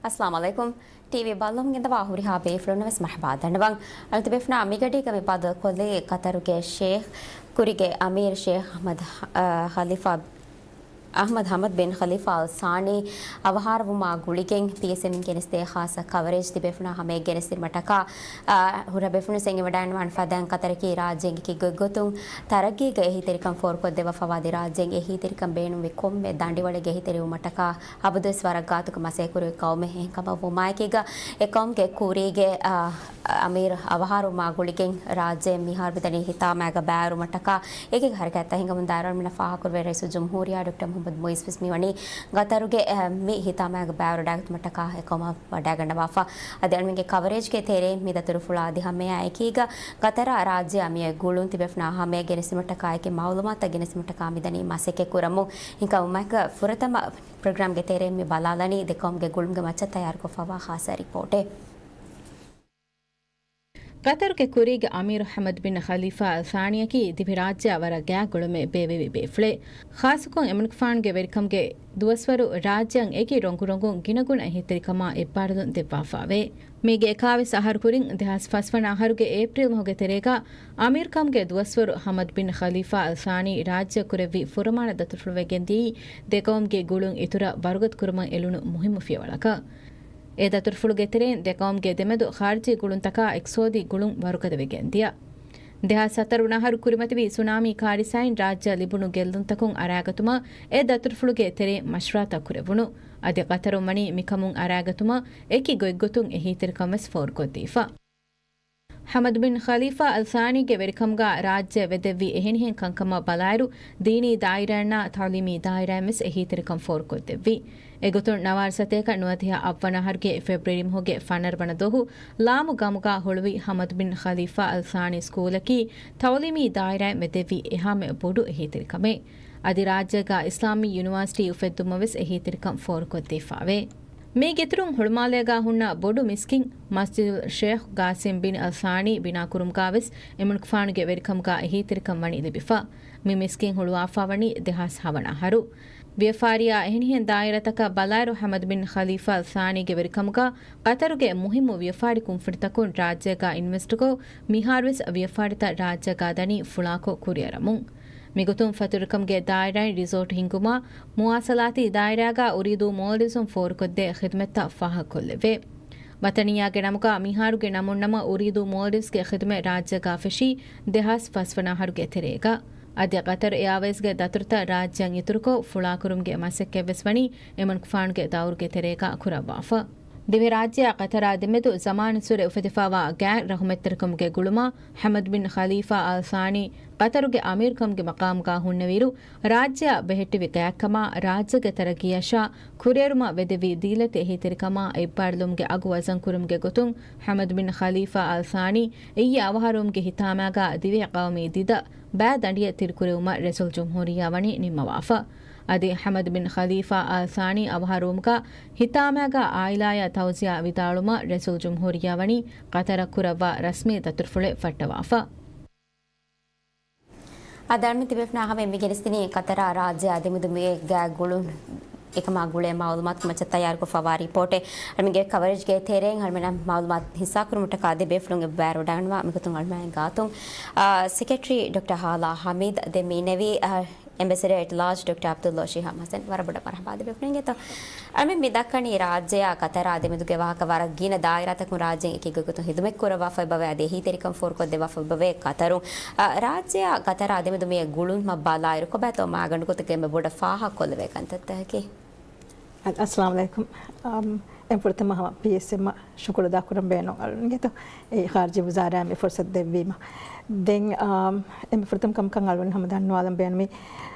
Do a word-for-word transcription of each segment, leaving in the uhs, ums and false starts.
އައްސަލާމު ޢަލައިކުމް. ޓީވީ ބައްލަވަމުން ގެންދަވާ ހުރިހާ ބޭފުޅުންނަށް ވެސް މަރުޙަބާ ދަންނަވަން. އަޅުގަނޑު ބޭފުޅުންނާ މިގަޑީގަ މި ބައްދަލުކޮށްލީ ޤަތަރުގެ ޝޭޚް، ކުރީގެ އަމީރު ޝޭޚް އަޙްމަދު، އަ، ޚަލީފާ، އަޙްމަދު ޙަމަދު ބިން ޚަލީފާ އަލް ސާނީ އަވަހާރަވުމާ ގުޅިގެން ޕީއެސްއެމްއިން ގެނެސްދޭ ޚާއްޞަ ކަވަރޭޖް ތިބޭފުޅުންނާ ހަމައަށް ގެނެސްދިނުމަށްޓަކާ، އަ، ހުރިހާ ބޭފުޅުން އެނގިވަޑައިގަންނަވާނެ ފަދައިން ޤަތަރަކީ ރާއްޖޭން އެކި ގޮތްގޮތުން ތަރައްގީގެ އެހީތެރިކަން ފޯރުކޮށްދެއްވާފައިވާ އަދި ރާއްޖޭން އެހީތެރިކަން ބޭނުންވި ކޮންމެ ދަނޑިވަޅެއްގެ އެހީތެރިވުމަށްޓަކާ އަބަދުވެސް ވަރަށް ގާތުގަ މަސައްކަތްކުރި ޤައުމެއް. އެހެންކަމަށް ވުމާއެކީގަ އެ ޤައުމުގެ ކުރީގެ، އަ، އަމީރު އަވަހާރަވުމާ ގުޅިގެން ރާއްޖެ މިހާރު މިދަނީ ހިތާމައިގަ ބައިވެރިވުމަށްޓަކާ އެކި ހަރަކާތްތައް ހިނގަމުން ދާއިރު އަޅުމެންނަށް ފާހަގަކުރެވޭ ރައީސުލްޖުމްހޫރިއްޔާ ޑޮކްޓަރ މުޙައްމަދު މުޢިއްޒު ވެސް މިވަނީ ޤަތަރުގެ، އަ، މި ހިތާމައިގަ ބައިވެރިވަޑައިގަތުމަށްޓަކާ އެ ޤައުމަށް ވަޑައިގަންނަވާފަ. އަދި އަޅުމެންގެ ކަވަރޭޖްގެ ތެރޭ މި ދަތުރުފުޅާ އަދި ހަމައާ އެކީގަ ޤަތަރާ ރާއްޖެއާ މިއޮތް ގުޅުން ތިބޭފުޅުންނާ ހަމައަށް ގެނެސްދިނުމަށްޓަކާ އެކި މަޢުލޫމާތުތައް ގެނެސްދިނުމަށްޓަކާ މިދަނީ މަސައްކަތް ކުރަމުން. ހިނގާ ވުމާއެކީގަ ފުރަތަމަ ޕްރޮގްރާމްގެ ތެރެއިން މި ބަލާލަނީ ދެ ޤައުމުގެ ގުޅުމުގެ މައްޗަށް ތައްޔާރުކޮށްފައިވާ ޚާއްޞަ ރިޕޯޓެއް. ޤަތަރުގެ ކުރީގެ އަމީރު ޙަމަދު ބިން ޚަލީފާ އަލް ސާނީއަކީ ދިވެހިރާއްޖެއާ ވަރަށް ގާތް ގުޅުމެއް ބޭއްވެވި ބޭފުޅެއް. ޚާއްޞަކޮށް އެމަނިކުފާނުގެ ވެރިކަމުގެ ދުވަސްވަރު ރާއްޖެއަށް އެކި ރޮނގުރޮނގުން ގިނަގުނަ އެހީތެރިކަމާ އެއްބާރުލުން ދެއްވާފައިވޭ. މީގެ އެކާވީސް އަހަރު ކުރިން ދެހާސް ފަސްވަނަ އަހަރުގެ އޭޕްރީލް މަހުގެ ތެރޭގަ އަމީރުކަމުގެ ދުވަސްވަރު ޙަމަދު ބިން ޚަލީފާ އަލް ސާނީ ރާއްޖެއަށް ކުރެއްވި ފުރަމާނަ ދަތުރުފުޅުވެގެންދިޔައީ ދެ ޤައުމުގެ ގުޅުން އިތުރަށް ވަރުގަދަ ކުރުމަށް އެޅުނު މުހިއްމު ފިޔަވަޅަކަށް. އެ ދަތުރުފުޅުގެ ތެރެއިން ދެ ޤައުމުގެ ދެމެދު ޚާރިޖީ ގުޅުންތަކާ އިޤްތިޞާދީ ގުޅުން ވަރުގަދަވެގެން ދިޔަ. ދެހާސް ހަތަރު ވަނަ އަހަރު ކުރިމަތިވި ސުނާމީ ކާރިސާއިން ރާއްޖެއަށް ލިބުނު ގެއްލުންތަކުން އަރާގަތުމަށް އެ ދަތުރުފުޅުގެ ތެރެއިން މަޝްވަރާތައް ކުރެވުނު. އަދި ޤަތަރުން ވަނީ މިކަމުން އަރާގަތުމަށް އެކި ގޮތްގޮތުން އެހީތެރިކަން ވެސް ފޯރުކޮށްދީފަ. ޙަމަދު ބިން ޚަލީފާ އަލް ސާނީގެ ވެރިކަމުގަ ރާއްޖެ ވެދެއްވި އެހެނިހެން ކަންކަމަށް ބަލާއިރު، ދީނީ ދާއިރާއިންނާ ތަޢުލީމީ ދާއިރާއިން ވެސް އެހީތެރިކަން ފޯރުކޮށްދެއްވި. އެގޮތުން ނަވާރަ ސަތޭކަ ނުވަދިހަ އަށްވަނަ އަހަރުގެ ފެބްރުއަރީ މަހުގެ ފަނަރަ ވަނަ ދުވަހު ލާމު ގަމުގަ ހުޅުވި ޙަމަދު ބިން ޚަލީފާ އަލް ސާނީ ސްކޫލަކީ ތަޢުލީމީ ދާއިރާއިން ވެދެއްވި އެހާމެ ބޮޑު އެހީތެރިކަމެއް. އަދި ރާއްޖޭގަ އިސްލާމީ ޔުނިވާސިޓީ އުފެއްދުމަށް ވެސް އެހީތެރިކަން ފޯރުކޮށްދީފައިވޭ. މީގެއިތުރުން ހުޅުމާލޭގަ ހުންނަ ބޮޑު މިސްކިތް މަސްޖިދުލް ޝޭޚް ގާސިމް ބިން އަލް ސާނީ ބިނާކުރުމުގަ ވެސް އެމަނިކުފާނުގެ ވެރިކަމުގަ އެހީތެރިކަން ވަނީ ލިބިފަ. މި މިސްކިތް ހުޅުވާފަ ވަނީ ދެހާސް ހަވަނަ އަހަރު. ވިޔަފާރިއާ އެހެނިހެން ދާއިރާތަކަށް ބަލާއިރު، ޙަމަދު ބިން ޚަލީފާ އަލް ސާނީގެ ވެރިކަމުގަ ޤަތަރުގެ މުހިއްމު ވިޔަފާރި ކުންފުނިތަކުން ރާއްޖޭގަ އިންވެސްޓްކޮށް، މިހާރުވެސް ވިޔަފާރިތައް ރާއްޖޭގަ ދަނީ ފުޅާކޮށް ކުރިއަރަމުން. މިގޮތުން ފަތުރުވެރިކަމުގެ ދާއިރާއިން ރިސޯޓް ހިންގުމާ، މުވާސަލާތީ ދާއިރާގަ އުރީދޫ މޯލްޑިވްސުން ފޯރުކޮށްދޭ ޚިދުމަތްތައް ފާހަގަކޮށްލެއްވޭ. ވަތަނިއްޔާގެ ނަމުގަ މިހާރުގެ ނަމުން ނަމަ އުރީދޫ މޯލްޑިވްސްގެ ޚިދުމަތް ރާއްޖޭގަ ފެށީ ދެހާސް ފަސްވަނަ އަހަރުގެ ތެރޭގަ. އަދި ޤަތަރު އެއާވޭޒްގެ ދަތުރުތައް ރާއްޖެއަށް އިތުރުކޮށް، ފުޅާކުރުމުގެ މަސައްކަތްވެސް ވަނީ އެމަނިކުފާނުގެ ދައުރުގެ ތެރޭގަ ކުރައްވާފަ. ދިވެހިރާއްޖެއާ ޤަތަރާ ދެމެދު ޒަމާނުއްސުރެ އުފެދިފައިވާ ގާތް ރަޙުމަތްތެރިކަމުގެ ގުޅުމާ، ޙަމަދު ބިން ޚަލީފާ އާލް ސާނީ ޤަތަރުގެ އަމީރުކަމުގެ މަޤާމުގަ ހުންނެވިއިރު، ރާއްޖެއަށް ބެހެއްޓެވި ގާތްކަމާ، ރާއްޖޭގެ ތަރައްގީއަށާ ކުރިއެރުމަށް ވެދެވި ދީލަތި އެހީތެރިކަމާ އެއްބާރުލުމުގެ އަގު ވަޒަންކުރުމުގެ ގޮތުން، ޙަމަދު ބިން ޚަލީފާ އާލް ސާނީ އިއްޔެ އަވަހާރަވުމުގެ ހިތާމައިގަ ދިވެހި ޤައުމީ ދިދަ ބައި ދަނޑިއެއް ތިރިކުރެވުމަށް ރައީސުލްޖުމްހޫރިއްޔާ ވަނީ ނިންމަވާފަ. އަދި ޙަމަދު ބިން ޚަލީފާ އާލް ސާނީ އަވަހާރަވުމުގަ ހިތާމައިގަ އާއިލާޔާ ތައުޒިޔާ ވިދާޅުވުމަށް ރައީސުލްޖުމްހޫރިއްޔާ ވަނީ ޤަތަރަށް ކުރައްވާ ރަސްމީ ދަތުރުފުޅެއް ފައްޓަވާފަ. އަދި އަޅުމެން ތިބޭފުޅުންނާ ހަމައަށް މި ގެނެސްދިނީ ޤަތަރާ ރާއްޖެއާ ދެމެދު މިއޮތް ގާތް ގުޅުން އެކަމާ ގުޅޭ މަޢުލޫމާތު މައްޗަށް ތައްޔާރުކޮށްފައިވާ ރިޕޯޓެއް. އަޅުމެންގެ ކަވަރޭޖްގެ ތެރެއިން އަޅުމެންނަށް މަޢުލޫމާތު ހިއްސާކުރުމަށްޓަކާ ދެ ބޭފުޅުން އެއްބައިވަރު ވަޑައިގަންނަވާ. މިގޮތުން އަޅުމެން ގާތުން، އާ، ސެކްރެޓަރީ ޑޮކްޓަރ ހާލާ ހަމީދު، ދެން މި އިންނެވީ، އާ، އެމްބެސެޑަރ އެޓް ލާޖް ޑޮކްޓަރ ޢަބްދުﷲ ޝިހާބް ޙަސަން. ވަރަށް ބޮޑަށް މަރުޙަބާ ދެ ބޭފުޅުންގެ ތޯ. އަޅުމެން މި ދައްކަނީ ރާއްޖެއާ ޤަތަރާ ދެމެދުގެ ވާހަކަ. ވަރަށް ގިނަ ދާއިރާތަކުން ރާއްޖޭން އެކި ގޮތްގޮތުން ހިދުމަތް ކުރައްވާފައި ބަވޭ، އަދި އެހީތެރިކަން ފޯރުކޮށްދެއްވާފައި ބަވޭ ޤަތަރު. އަ، ރާއްޖެއާ ޤަތަރާ ދެމެދު މި ގުޅުން މައް ބަލާއިރު، ކޮބާތޯ މާގަނޑު ގޮތެއްގައި މި ބޮޑަށް ފާހަގަކޮށްލެވޭ ކަންތައްތަކަކީ؟ އަ-، އައްސަލާމު ޢަލައިކުމް. އަމް، އެން ފުރަތަމަ ހަމަ ޕީއެސްއެމްއަށް ޝުކުރު އަދާކުރަން ބޭނުން އަޅުގަނޑުގެ ތޯ. އެ ޚާރިޖީ ވުޒާރާއަށް މި ފުރުޞަތު ދެއްވީމަ. ދެން، އަމް، އެންމެ ފުރަތަމަ ކަމަކަށް އަޅުގަނޑު ހަމަ ދަންނަވާލަން ބޭނުމީ،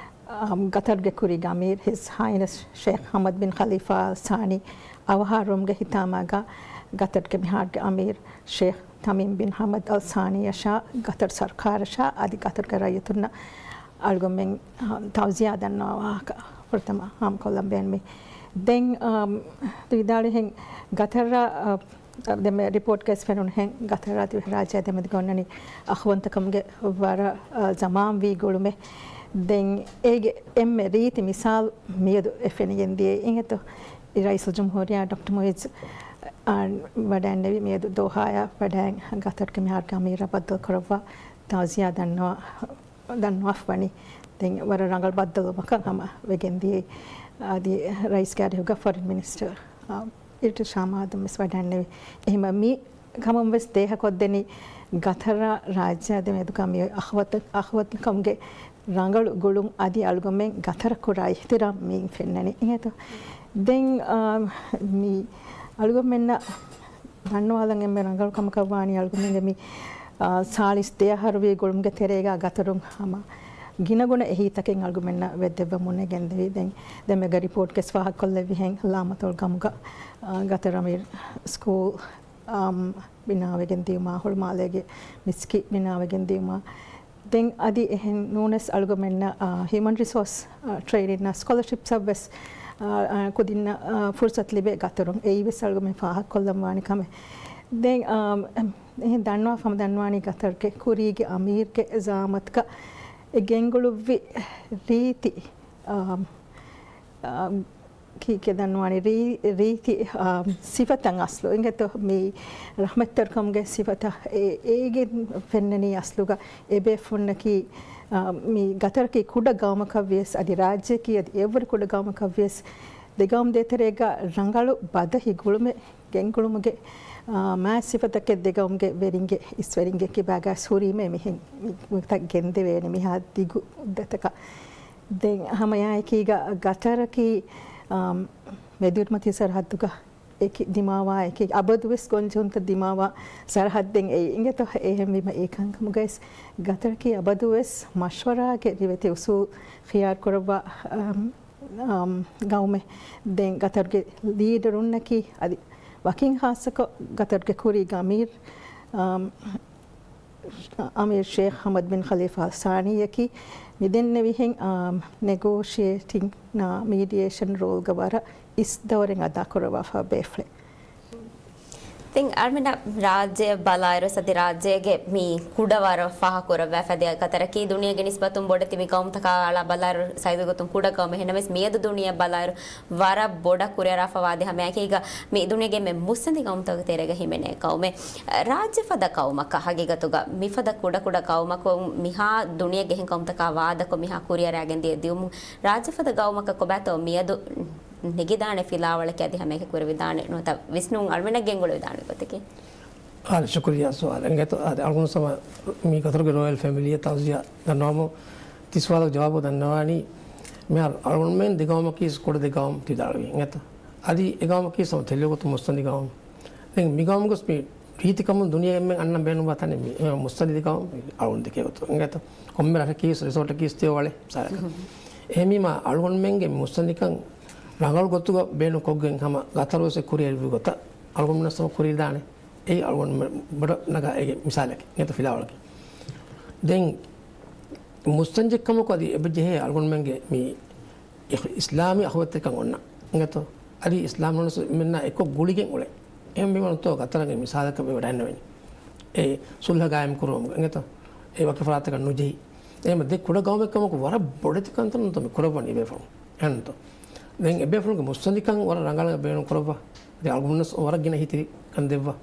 އަމް، ޤަތަރުގެ ކުރީގެ އަމީރު ހިސް ހައިނަސް ޝޭޚް ޙަމަދު ބިން ޚަލީފާ އާލް ސާނީ އަވަހާރަވުމުގެ ހިތާމައިގަ ޤަތަރުގެ މިހާރުގެ އަމީރު ޝޭޚް ތަމީމް ބިން ޙަމަދު އަލް ސާނީއަށާ، ޤަތަރު ސަރުކާރަށާ އަދި ޤަތަރުގެ ރައްޔިތުންނަށް އަޅުގަނޑުމެން، އަ، ތަޢުޒިޔާ ދަންނަވާ ވާހަކަ ފުރަތަމަ ހާމަކޮށްލަން ބޭނުމީ. ދެން، އަ، ވިދާޅުވިހެން ޤަތަރަށް، އަ، ދެމެ-، ރިޕޯޓްގައި ފެނުނުހެން، ޤަތަރާ ދިވެހިރާއްޖެ ދެމެދުގަ އޮންނަނީ އަޚުވަންތަކަމުގެ ވަރަށް، އަ، ޒަމާންވީ ގުޅުމެއް. ދެން އޭގެ އެންމެ ރީތި މިސާލު މިއަދު އެ ފެނިގެން ދިޔައީ އިނގޭތޯ. ރައީސުލްޖުމްހޫރިއްޔާ ޑޮކްޓަރ މުއިއްޒު ވަޑައިންނެވި މިއަދު ދޯހާޔަށް ވަޑައި ގަތަރުގެ މިހާރުގެ އަމީރާ ބައްދަލުކުރައްވާ ތާޒިޔާ ދަންނަވާ، ދަންނަވާފަ ވަނީ. ދެން ވަރަށް ރަނގަޅު ބައްދަލުވުމަކަށް ހަމަ ވެގެންދިޔައީ. އަދި ރައީސްގެ އަރިހުގަ ފޮރިން މިނިސްޓަރ، އާ، އިރިޓަށާ މާދަމް ވެސް ވަޑައިންނެވި. އެހެންވީމަ މި ކަމުން ވެސް ދޭހަކޮށްދެނީ ގަތަރާ ރާއްޖެއާ ދެމެދުގަ މި އަޚުވަތް-، އަޚުވަތްކަމުގެ ރަނގަޅު ގުޅުން އަދި އަޅުގަމެން ގަތަރަށް ކުރާ އިޙްތިރާމް މިއިން ފެންނަނީ. އިނގޭތޯ؟ ދެން، އާ، މި އަޅުގަމެންނަށް ދަންނަވާލަން އެންމެ ރަނގަޅު ކަމަކަށް ވާނީ އަޅުގަމެންގެ މި، އާ، ސާޅީސް ދެ އަހަރު ވީ ގުޅުމުގެ ތެރޭގަ ގަތަރުން ހަމަ ގިނަގުނަ އެހީތަކެއް އަޅުގަމެންނަށް ވެއްދެއްވަމުން އެ ގެންދެވީ. ދެން ދެމެގަ ރިޕޯޓް ކެސް ފާހަގަކޮށްލެއްވިހެން ލާމަތޮޅު ގަމުގަ، އާ، ގަތަރު އަމީރު ސްކޫލް އާ، ބިނާވެގެން ދިޔުމާ، ހޮޅުމާލޭގެ މިސްކިތް ބިނާވެގެން ދިޔުމާ، ދެން އަދި އެހެން ނޫނަސް އަޅުގަމެންނަށް، އާ، ހިއުމަން ރިސޯސް، އާ، ޓްރެއިނިން ސްކޮލަރޝިޕްސް ވެސް، އާ، އާ، ކުދިންނަށް، އާ، ފުރުސަތު ލިބޭ ގަތަރުން. އެއީ ވެސް އަޅުގަމެން ފާހަގަކޮށްލަން ވާނެ ކަމެއް. ދެން، އާ، އެހެން ދަންނަވާ ހަމަ ދަންނަވާނީ ގަތަރުގެ ކުރީގެ އަމީރުގެ ޒާމަތުގަ އެ ގެންގުޅުއްވި ރީތި، އާ، އާ، ކީކޭ ދަންނަވާނީ ރީ-، ރީތި، އާ، ސިފަތައް އަސްލު އިނގޭތޯ މި ރަޙްމަތްތެރިކަމުގެ ސިފަތައް އެ-، އޭގެ ފެންނަނީ އަސްލުގަ އެބޭފުންނަކީ، އާ، މި ގަތަރަކީ ކުޑަ ގައުމަކަށްވިޔަސް އަދި ރާއްޖެއަކީ އަދި އެއްވަރު ކުޑަ ގައުމަކަށްވިޔަސް ދެގައުމު ދޭތެރޭގަ ރަނގަޅު ބަދަހި ގުޅުމެއް ގެންގުޅުމުގެ، އާ، މާތް ސިފަތަކެއް ދެގައުމުގެ ވެރިންގެ އިސްވެރިންގެ ކިބާގަ ހުރީމޭ މިހެން މި ގޮތަށް ގެންދެވޭނެ މިހާ ދިގު މުއްދަތަކަށް. ދެން ހަމައެއާއެކީގަ ގަތަރަކީ، އާ، މެދުއިރުމަތީ ސަރަހައްދުގަ އެކި ދިމާވާ އެކި އަބަދުވެސް ގޮންޖެހުންތައް ދިމާވާ ސަރަހައްދެއް އެއީ އިނގޭތޯ. އެހެންވީމަ އެކަންކަމުގައިސް ގަތަރަކީ އަބަދުވެސް މަޝްވަރާގެ ރިވެތި އުސޫލް ޚިޔާރު ކުރައްވާ، އަމް، އަމް، ގައުމެއް. ދެން ގަތަރުގެ ލީޑަރުންނަކީ އަދި ވަކިން ޚާއްޞަކޮށް ގަތަރުގެ ކުރީގެ އަމީރު، އަމް، އަމީރު ޝޭޚް ޙަމަދު ބިން ޚަލީފާ އަލް ސާނީއަކީ މިދެންނެވިހެން، އާ، ނެގޯޝިއޭޓިން ނާ މީޑިއޭޝަން ރޯލްގަ ވަރަށް އިސް ދައުރެއް އަދާކުރައްވާފަ ބޭފުޅެއް. ދެން އަޅުމެންނަށް ރާއްޖެއަށް ބަލާއިރު އަދި ރާއްޖޭގެ މި ކުޑަވަރަށް ފާހަގަކުރައްވާފަ އަދި ގަތަރަކީ ދުނިޔޭގެ ނިސްބަތުން ބޮޑެތި މި ގައުމުތަކާ އަޅާ ބަލާއިރު ސައިޒުގެ ގޮތުން ކުޑަ ގައުމެއް. އެހެންނަމަވެސް މިއަދު ދުނިޔެއަށް ބަލާއިރު ވަރަށް ބޮޑަށް ކުރިއަރާފަވާ އަދި ހަމައެކީގަ މި ދުނިޔޭގެ އެންމެ މުއްސަނދި ގައުމުތަކުގެ ތެރޭގަ ހިމެނޭ ގައުމެއް. ރާއްޖެ ފަދަ ގައުމަކަށް ހަގީގަތުގަ މިފަދަ ކުޑަކުޑަ ގައުމަކުން މިހާ ދުނިޔޭގެ އެހެން ގައުމުތަކާ ވާދަކޮށް މިހާ ކުރިއަރާގެން ދިޔަ ދިޔުމުން ރާއްޖެ ފަދަ ގައުމަކަށް ކޮބާތޯ މިއަދު ނެގިދާނެ ފިލާވަޅަކީ އަދި ހަމައެކަނި ކުރެވިދާނެ ނުވަތަ ވިސްނުން އަޅުމެންނަށް ގެންގުޅެވިދާނެ ގޮތަކީ؟ އާދެ، ޝުކުރިއްޔާ ސުވާލަށް. އިނގޭތޯ، އާދެ، އަޅުގަނޑު ހަމަ މި ގަތަރުގެ ރޯޔަލް ފެމިލީއަށް ތައުޒިޔާ ދަންނަވަމުން ތި ސުވާލުގެ ޖަވާބު ދަންނަވާނީ، މިހާރު އަޅުގަނޑުމެން ދެގައުމަކީ ކުޑަ ދެގައުމު ތި ވިދާޅުވީ. އިނގޭތޯ؟ އަދި އެގައުމަކީ ހަމަ ތެލެއު ގޮތުން މުއްސަނދި ގައުމު. ދެން މި ގައުމުގަސް މި ރީތިކަމުން ދުނިޔެއެންމެން އަންނަން ބޭނުންވާ ތަނެއް މި، އެ، މުއްސަނދި ގައުމު އަޅުގަނޑު ދެކޭ ގޮތުން. އިނގޭތޯ؟ ކޮންމެ ރަށަކީ ރިސޯޓަކީ ތިޔަ އޮޅެ މިސާލަކަށް. އެހެންވީމާ އަޅުގަނޑުމެންގެ މުއްސަނދިކަން ރަނގަޅު ގޮތުގަ ބޭނުން ކޮށްގެން ހަމަ ގަތަރުވެސް ކުރިއަރިވި ގޮތަށް އަޅުގަނޑުމެންނަށް ހަމަ ކުރިއަރިދާނެ. އެއީ އަޅުގަނޑު ބޮޑަށް ނަގާ އޭގެ މިސާލަކީ. އިނގޭތޯ ފިލާވަޅަކީ. ދެން މުއްސަނދިކަމަކު އަދި އެބަ ޖެހޭ އަޅުގަނޑުމެންގެ މި އިޚް-، އިސްލާމީ އަޚުވަތްތެރިކަން އޮންނަ. އިނގޭތޯ؟ އަދި އިސްލާމް ނޫނަސް މެންނާ އެއްކޮށް ގުޅިގެން އުޅޭ. އެހެންވީމަ ނުތޯ ގަތަރަށް މިސާލަކަށް ވެ ވަޑައިންނެވެނީ. އެ ސުލްހަ ގާއިމް ކުރުވުމުގަ. އިނގޭތޯ؟ އެ ވަކި ފަރާތަކަށް ނުޖެހި. އެހެން ދެ ކުޑަ ގައުމެއް ކަމަކު ވަރަށް ބޮޑެތި ކަންތައް ނުތޯ މި ކުރައްވަނީ އެބޭފުޅުން. އެހެންތޯ؟ ދެން އެބޭފުޅުންގެ މުއްސަނދިކަން ވަރަށް ރަނގަޅަށް ބޭނުން ކުރައްވާ. އަދި އަޅުގަނޑުމެންނަސް ވަރަށް ގިނަ އެހީތެރިކަން ދެއްވާ.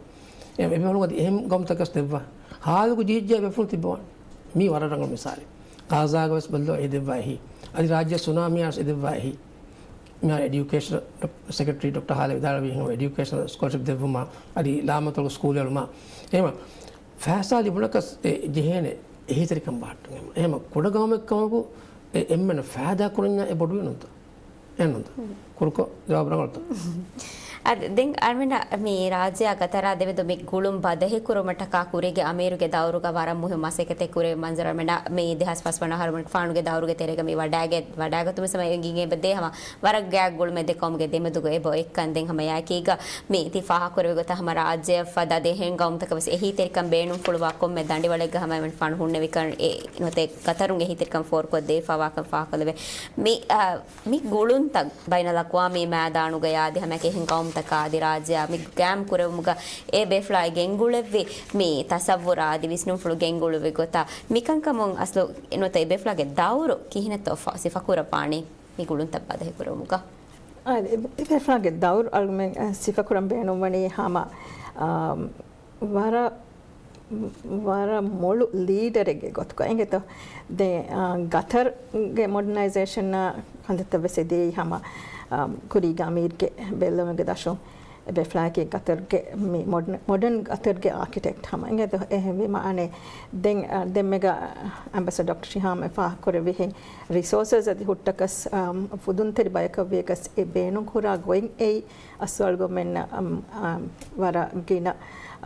އެ-، އެބޭފުޅުން އަދި އެހެން ގައުމުތަކަސް ދެއްވާ. ހާލުގެ ޖީޖްޖާ އެބޭފުޅުން ތިއްބަވާނެ. މީ ވަރަށް ރަނގަޅު މިސާލެއް. ޣާޒާގަ ވެސް ބައްލޯ އެ ދެއްވާ އެހީ. އަދި ރާއްޖެ ސުނާމީއާ ވެސް އެ ދެއްވާ އެހީ. މިހާރު އެޑިއުކޭޝަނަލް ޑޮކް-، ސެކްރެޓަރީ ޑޮކްޓަރ ހާލެ ވިދާޅުވި ހެން އެޑިއުކޭޝަނަލް ސްކޮލަރޝިޕް ދެއްވުމާ، އަދި ލާމަތޮޅު ސްކޫލް އެޅުމާ. އެހެމަ ފައިސާ ލިބުނަކަސް އެ ޖެހޭނެ އެހީތެރިކަން ބަހައްޓުން. އެހެމަ ކުޑަ ގައުމެއް ކަމަކު އެ އެންމެނަށް ފައިދާ ކުރަންޏާ އެ ބޮޑުވި ނުންތަ؟ އެހެންނުންތަ؟ ކުރުކޮށް ޖަވާބު ރަނގަޅުތަ؟ އަދި ދެން އަޅުމެންނަށް މި ރާއްޖެއާ ގަތަރާ ދެމެދު މި ގުޅުން ބަދަހިކުރުމަށްޓަކާ ކުރީގެ އަމީރުގެ ދައުރުގަ ވަރަށް މުހިއްމު މަސައްކަތެއް ކުރެވި މަންޒަރު އަޅުމެންނަށް މި ދެހާސް ފަސްވަނަ އަހަރު ފާނުގެ ދައުރުގެ ތެރޭގަ މި ވަޑައިގެ-، ވަޑައިގަތުމަށް ސަމަ އެނގިގެން އެބަ ދޭ ހަމަ ވަރަށް ގާތް ގުޅުމެއް ދެ ޤައުމުގެ ދެމެދުގަ އެބަ އޮތްކަން ދެން ހަމަ އެއާއެކީގަ މި ތި ފާހަގަކުރެވި ގޮތަށް ހަމަ ރާއްޖެއަށް ފަދަ ދެހެން ގައުމުތަކަށް ވެސް އެހީތެރިކަން ބޭނުންފުޅުވާ ކޮންމެ ދަނޑިވަޅެއްގަ ހަމަ އެމަން ފާނު ހުންނެވިކަން އެ ނުވަތަ ގަތަރުން އެހީތެރިކަން ފޯރުކޮށްދެވިފަވާކަން ފާހަގަކޮށްލެވޭ. މި، އަ، މި ގުޅުންތައް ބައިނަލްއަޤްވާމީ މައިދާނުގަޔާ އަދި ހަމައެކަނި އެހެން ގައުމުތަކާ އަދި ރާއްޖެއާ މި ގާއިމް ކުރެވުމުގަ އެ ބޭފުޅާއި ގެންގުޅެއްވި މި ތަސައްވުރާ އަދި ވިސްނުންފުޅު ގެންގުޅުއްވި ގޮތާ މިކަންކަމުން އަސްލު ނުވަތަ އެ ބޭފުޅާގެ ދައުރު ކިހިނެއްތޯ ފަ-، ސިފަކުރައްވާނީ މި ގުޅުންތައް ބަދަހިކުރެވުމުގަ؟ އާ، އެ، އެ ބޭފުޅާގެ ދައުރު އަޅުގަނޑުމެން، އަ، ސިފަކުރަން ބޭނުންވަނީ ހަމަ، އާ، ވަރަށް، ވަރަށް މޮޅު ލީޑަރެއްގެ ގޮތުގަ އިނގޭތޯ. ދެން، އާ، ގަތަރުގެ މޮޑަނައިޒޭޝަންއާ ކަންތައްތައް ވެސް އެދިޔައީ ހަމަ، އާ، ކުރީގެ އަމީރުގެ ބެއްލުމުގެ ދަށުން. އެބޭފުޅާއަކީ ގަތަރުގެ މި މޮޑަން، މޮޑަން ގަތަރުގެ އާކިޓެކްޓް ހަމަ އިނގޭތޯ. އެހެންވީމަ އަނެއް ދެން، އާ، ދެންމެގަ އެމްބެސެޑަރ ޑޮކްޓަރ ޝިހާމް ފާހަގަކުރެއްވިހެން ރިސޯސަސް އަދި ހުއްޓަކަސް، އާ، ފުދުންތެރި ބަޔަކަށް ވިޔަކަސް އެ ބޭނުންކުރާ ގޮތް އެއީ އަސްލު އަޅުގަނޑުމެންނަށް، އަމް، އާ، ވަރަށް ގިނަ،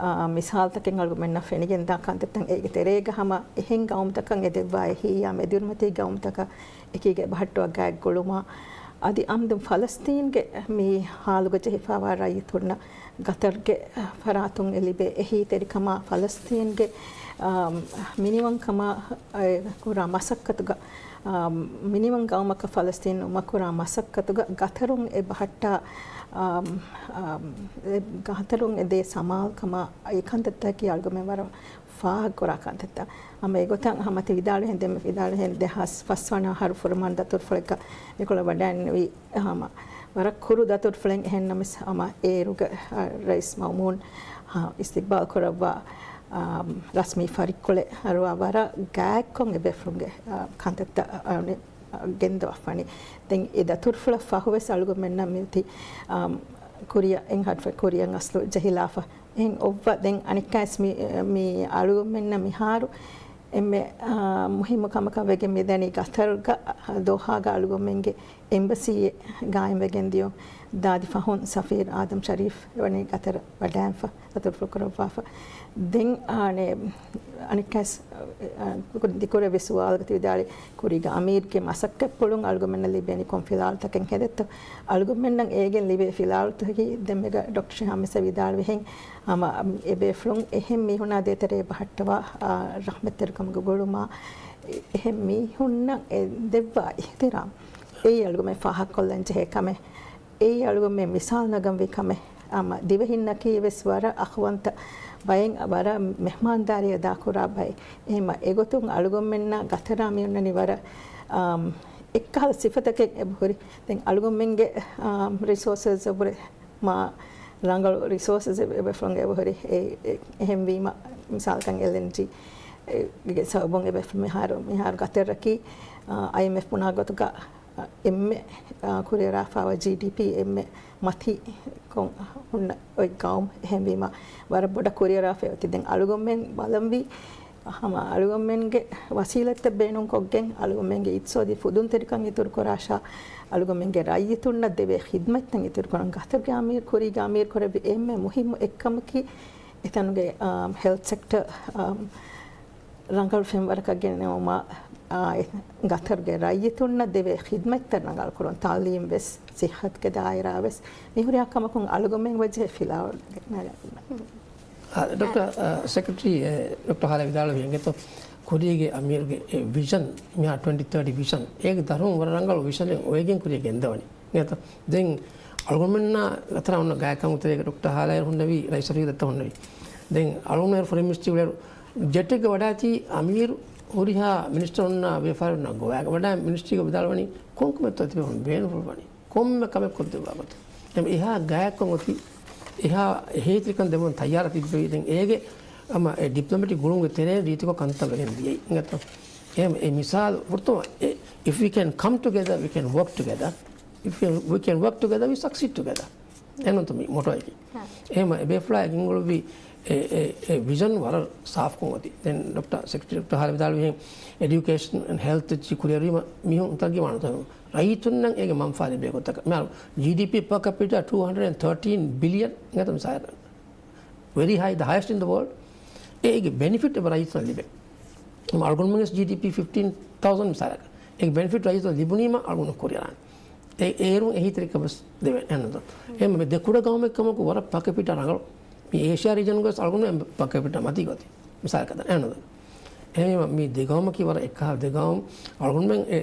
އާ، މިސާލުތަކެއް އަޅުގަނޑުމެންނަށް ފެނިގެންދާ ކަންތައްތައް އޭގެ ތެރޭގަ ހަމަ އެހެން ގައުމުތަކަށް އެދެއްވާ އެހީއާ މެދުއިރުމަތީ ގައުމުތަކަށް އެކީގަ އެބަހައްޓުވާ ގާތް ގުޅުމާ އަދި އަމްދު ފަލަސްތީންގެ މި ހާލުގަ ޖެހިފާވާ ރައްޔިތުންނަށް ގަތަރުގެ ފަރާތުން އެ ލިބޭ އެހީތެރިކަމާ ފަލަސްތީންގެ، އާ، މިނިވަންކަމާ، އެ، ކުރާ މަސައްކަތުގަ، އާ، މިނިވަން ގައުމަކަށް ފަލަސްތީން އުމަކުރާ މަސައްކަތުގަ ގަތަރުން އެ ބަހައްޓާ، އާ، އާ، އެ ގަތަރުން އެ ދޭ ސަމާލުކަމާ އެ ކަންތައްތަކީ އަޅުގަނޑުމެން ވަރަށް ފާހަގަކުރާ ކަންތައްތައް. ހަމަ އެގޮތަށް ހަމަ ތި ވިދާޅުވިހެން، ދެންމެ ވިދާޅުވިހެން ދެހާސް ފަސް ވަނަ އަހަރު ފުރަމާން ދަތުރުފުޅެއްގަ މިކޮޅަށް ވަޑައިންނެވި ހަމަ ވަރަށް ކުރު ދަތުރުފުޅެއް އެހެންނަމަވެސް ހަމަ އޭރުގެ، އަ، ރައީސް މައުމޫން، އަ، އިސްތިގްބާލް ކުރައްވާ، އަ، ރަސްމީ ފަރިއްކޮޅެއް އަރުވާ ވަރަށް ގާތްކޮށް އެބޭފުޅުންގެ، އަ، ކަންތައްތައް، އަ، އަ، ގެންދަވާފަނީ. ދެން އެ ދަތުރުފުޅަށް ފަހުވެސް އަޅުގަނޑުމެންނަށް މިއޮތީ، އަ، ކުރިއަށް އެން ހަޓް ކުރިއަށް އަސްލު ޖެހިލާފަ. އެހެން އޮއްވަ ދެން އަނެއްކާވެސް މި، މި އަޅުގަނޑުމެންނަށް މިހާރު އެންމެ، އާ، މުހިއްމު ކަމަކަށް ވެގެން މިދަނީ ގަތަރުގަ ދޯހާގަ އަޅުގަނޑުމެންގެ އެމްބަސީއެއް ގާއިމްވެގެން ދިޔުން. ދާދި ފަހުން ސަފީރު އާދަމް ޝަރީފް ވަނީ ގަތަރަށް ވަޑައިންފަ، ދަތުރުފުޅު ކުރައްވާފަ. ދެން އާނެ އަނެއްކާސް، އާ، ދިކުރެއްވި ސުވާލުގަ ތި ވިދާޅުވި ކުރީގެ އަމީރުގެ މަސައްކަތްޕުޅުން އަޅުގަނޑުމެންނަށް ލިބޭނީ ކޮން ފިލާވަޅުތަކެއް ހެދެއްތޯ؟ އަޅުގަނޑުމެންނަށް އޭގެން ލިބޭ ފިލާވަޅުތަކީ ދެންމެގަ ޑޮކްޓަރ ޝިހާމް ވެސް ވިދާޅުވިހެން ހަމަ އެބޭފުޅުން އެހެން މީހުނާ ދޭތެރޭ ބަހައްޓަވާ، އާ، ރަޙްމަތްތެރިކަމުގެ ގުޅުމާ، އެ-، އެހެން މީހުންނަށް އެ ދެއްވާ އިޙްތިރާމް އެއީ އަޅުގަނޑުމެން ފާހަގަކޮށްލަން ޖެހޭ ކަމެއް. އެއީ އަޅުގަނޑުމެން މިސާލު ނަގަންވީ ކަމެއް. އާ، މަ-، ދިވެހިންނަކީ ވެސް ވަރަށް އަޚުވަންތަ ބައެއް، ވަރަށް މެހްމާންދާރީ އަދާކުރާ ބައެއް. އެހެންމަ އެގޮތުން އަޅުގަނޑުމެންނަށް ގަތަރާ މިއޮންނަނީ ވަރަށް، އާ، އެއްކަހަލަ ސިފަތަކެއް އެބަހުރި. ދެން އަޅުގަނޑުމެންގެ، އާ، ރިސޯސަސް އެބަހުރި. މާ ރަނގަޅު ރިސޯސަސް އެބޭފުޅުންގެ އެބަހުރި. އެ، އެ، އެހެންވީމަ، މިސާލަކަށް އެލްއެންޖީ، އެ، ގެ ސަބަބުން އެބޭފުޅުން މިހާރު، މިހާރު ގަތަރަކީ، އާ، އައިއެމްއެފް ބުނާ ގޮތުގަ، އާ، އެންމެ، އާ، ކުރިއަރާފައިވާ ޖީޑީޕީ އެންމެ މަތީ ކޮން ހުންނަ އޮތް ގައުމު. އެހެންވީމަ، ވަރަށް ބޮޑަށް ކުރިއަރާފައި އޮތީ. ދެން އަޅުގަނޑުމެން ބަލަންވީ، ހަމަ އަޅުގަނޑުމެންގެ ވަސީލަތްތައް ބޭނުންކޮށްގެން، އަޅުގަނޑުމެންގެ އިޤްތިޞާދީ ފުދުންތެރިކަން އިތުރުކުރާށާ، އަޅުގަނޑުމެންގެ ރައްޔިތުންނަށް ދެވޭ ޚިދްމަތްތައް އިތުރުކުރަން. ގަތަރުގެ އަމީރު، ކުރީގެ އަމީރު ކުރެއްވި އެންމެ މުހިއްމު އެއްކަމަކީ، އެތަނުގެ، އާ، ހެލްތް ސެކްޓަރ، އާ، ރަނގަޅު ފެންވަރަކަށް ގެނެވުމާ، އާ، ގަތަރުގެ ރައްޔިތުންނަށް ދެވޭ ޚިދްމަތްތައް ރަނގަޅުކުރުން، ތަޢުލީމް ވެސް، ޞިއްޙަތުގެ ދާއިރާ ވެސް، މިހުރިހާ ކަމަކުން އަޅުގަނޑުމެން ވަޖްހަ ފިލާވަޅު ނަގަން. އާ، ޑޮކްޓަރ، އާ، ސެކްރެޓަރީ، އެ، ޑޮކްޓަރ ހާލާ ވިދާޅުވި އިނގޭތޯ، ކުރީގެ އަމީރުގެ އެ ވިޝަން، މިހާ ޓްވެންޓީ ތާޓީ ވިޝަން، އޭގެ ދަށުން ވަރަށް ރަނގަޅު ވިޝަނެއް އޮވެގެން ކުރިއަށް ގެންދަވަނީ. އިނގޭތޯ؟ ދެން އަޅުގަނޑުމެންނާ ގަތަރާ އޮންނަ ގާތްކަން ތެރޭގަ ޑޮކްޓަރ ހާލާއިރު ހުންނެވި، ރައީސް ރަޝީދަށް ހުންނެވި. ދެން އަޅުގަނޑު ފޮރިން މިނިސްޓްރީ އުޅޭއިރު ޖެޓެއްގަ ވަޑައިގަތީ އަމީރު ހުރިހާ މިނިސްޓަރުންނާ ވިޔަފާރިންނާ ގޮވާގެ ވަޑައި މިނިސްޓްރީގަ ވިދާޅުވަނީ ކޮންކަމެއްތޯ ތިބޭފުޅުން ބޭނުންފުޅުވަނީ. ކޮންމެ ކަމެއް ކޮށްދެއްވާ ގޮތަށް. ދެން އެހާ ގާތްކޮށް އޮތީ، އެހާ އެހީތެރިކަން ދެއްވަން ތައްޔާރަށް ތިއްބެވި. ދެން އޭގެ ހަމަ އެ ޑިޕްލޮމެޓިކް ގުޅުމުގެ ތެރޭން ރީތިކޮށް ކަންތައް ވެގެން ދިޔައީ. އިނގޭތޯ؟ އެހެން އެ މިސާލު ފުރަތަމަ އެ، if we can come together, we can work together. If we, we can work together, we succeed together. އެހެންނޫންތަ މި މޮޓޯއަކީ. ހާ. އެހެންމަ އެބޭފުޅާ ގެންގުޅުއްވި އެ، އެ، އެ ވިޝަން ވަރަށް ސާފުކޮށް އޮތީ. ދެން ޑޮކްޓަރ ސެކްރެޓަރީ ޑޮކްޓަރ ހާލާ ވިދާޅުވިހެން އެޑިއުކޭޝަން އެންޑް ހެލްތް އެއްޗި ކުރިއަރުވީމަ މީހުން ތަރައްގީ ވާނެތޯ. ރައްޔިތުންނަށް އޭގެ މަންފާ ލިބޭ ގޮތަކަށް. މިހާރު ޖީޑީޕީ ޕާ ކެޕިޓާ ޓޫ ހަންޑްރެޑް އެންޑް ތާޓީން ބިލިއަން އިނގޭތޯ މިސާލަކަށް. Very high, the highest in the world. އޭގެ ބެނިފިޓް އެބަ ރައްޔިތުންނަށް ލިބޭ. އަޅުގަނޑުމެންގެ ޖީޑީޕީ ފިފްޓީން ތައުސަންޑް މިސާލަކަށް. އޭގެ ބެނިފިޓް ރައްޔިތުންނަށް ލިބުނީމަ އަޅުގަނޑު ކުރިއަރާނެ. އެ، އޭރުން އެހީތެރިކަން ވެސް ދެވޭ އެހެންނޫންތޯ. އެހެން މި ދެ ކުޑަ ގައުމެއް ކަމަކު ވަރަށް ޕާ ކެޕިޓާ ރަނގަޅު. މި އޭޝިއާ ރީޖަންގަ ވެސް އަޅުގަނޑު ޕާ ކެޕިޓާ މަތީ ގޮތީ. މިސާލަކަށް އެހެންނޫންތޯ. އެހެންވީމަ މި ދެ ގައުމަކީ ވަރަށް އެއްކަހަލަ ދެ ގައުމު. އަޅުގަނޑުމެން އެ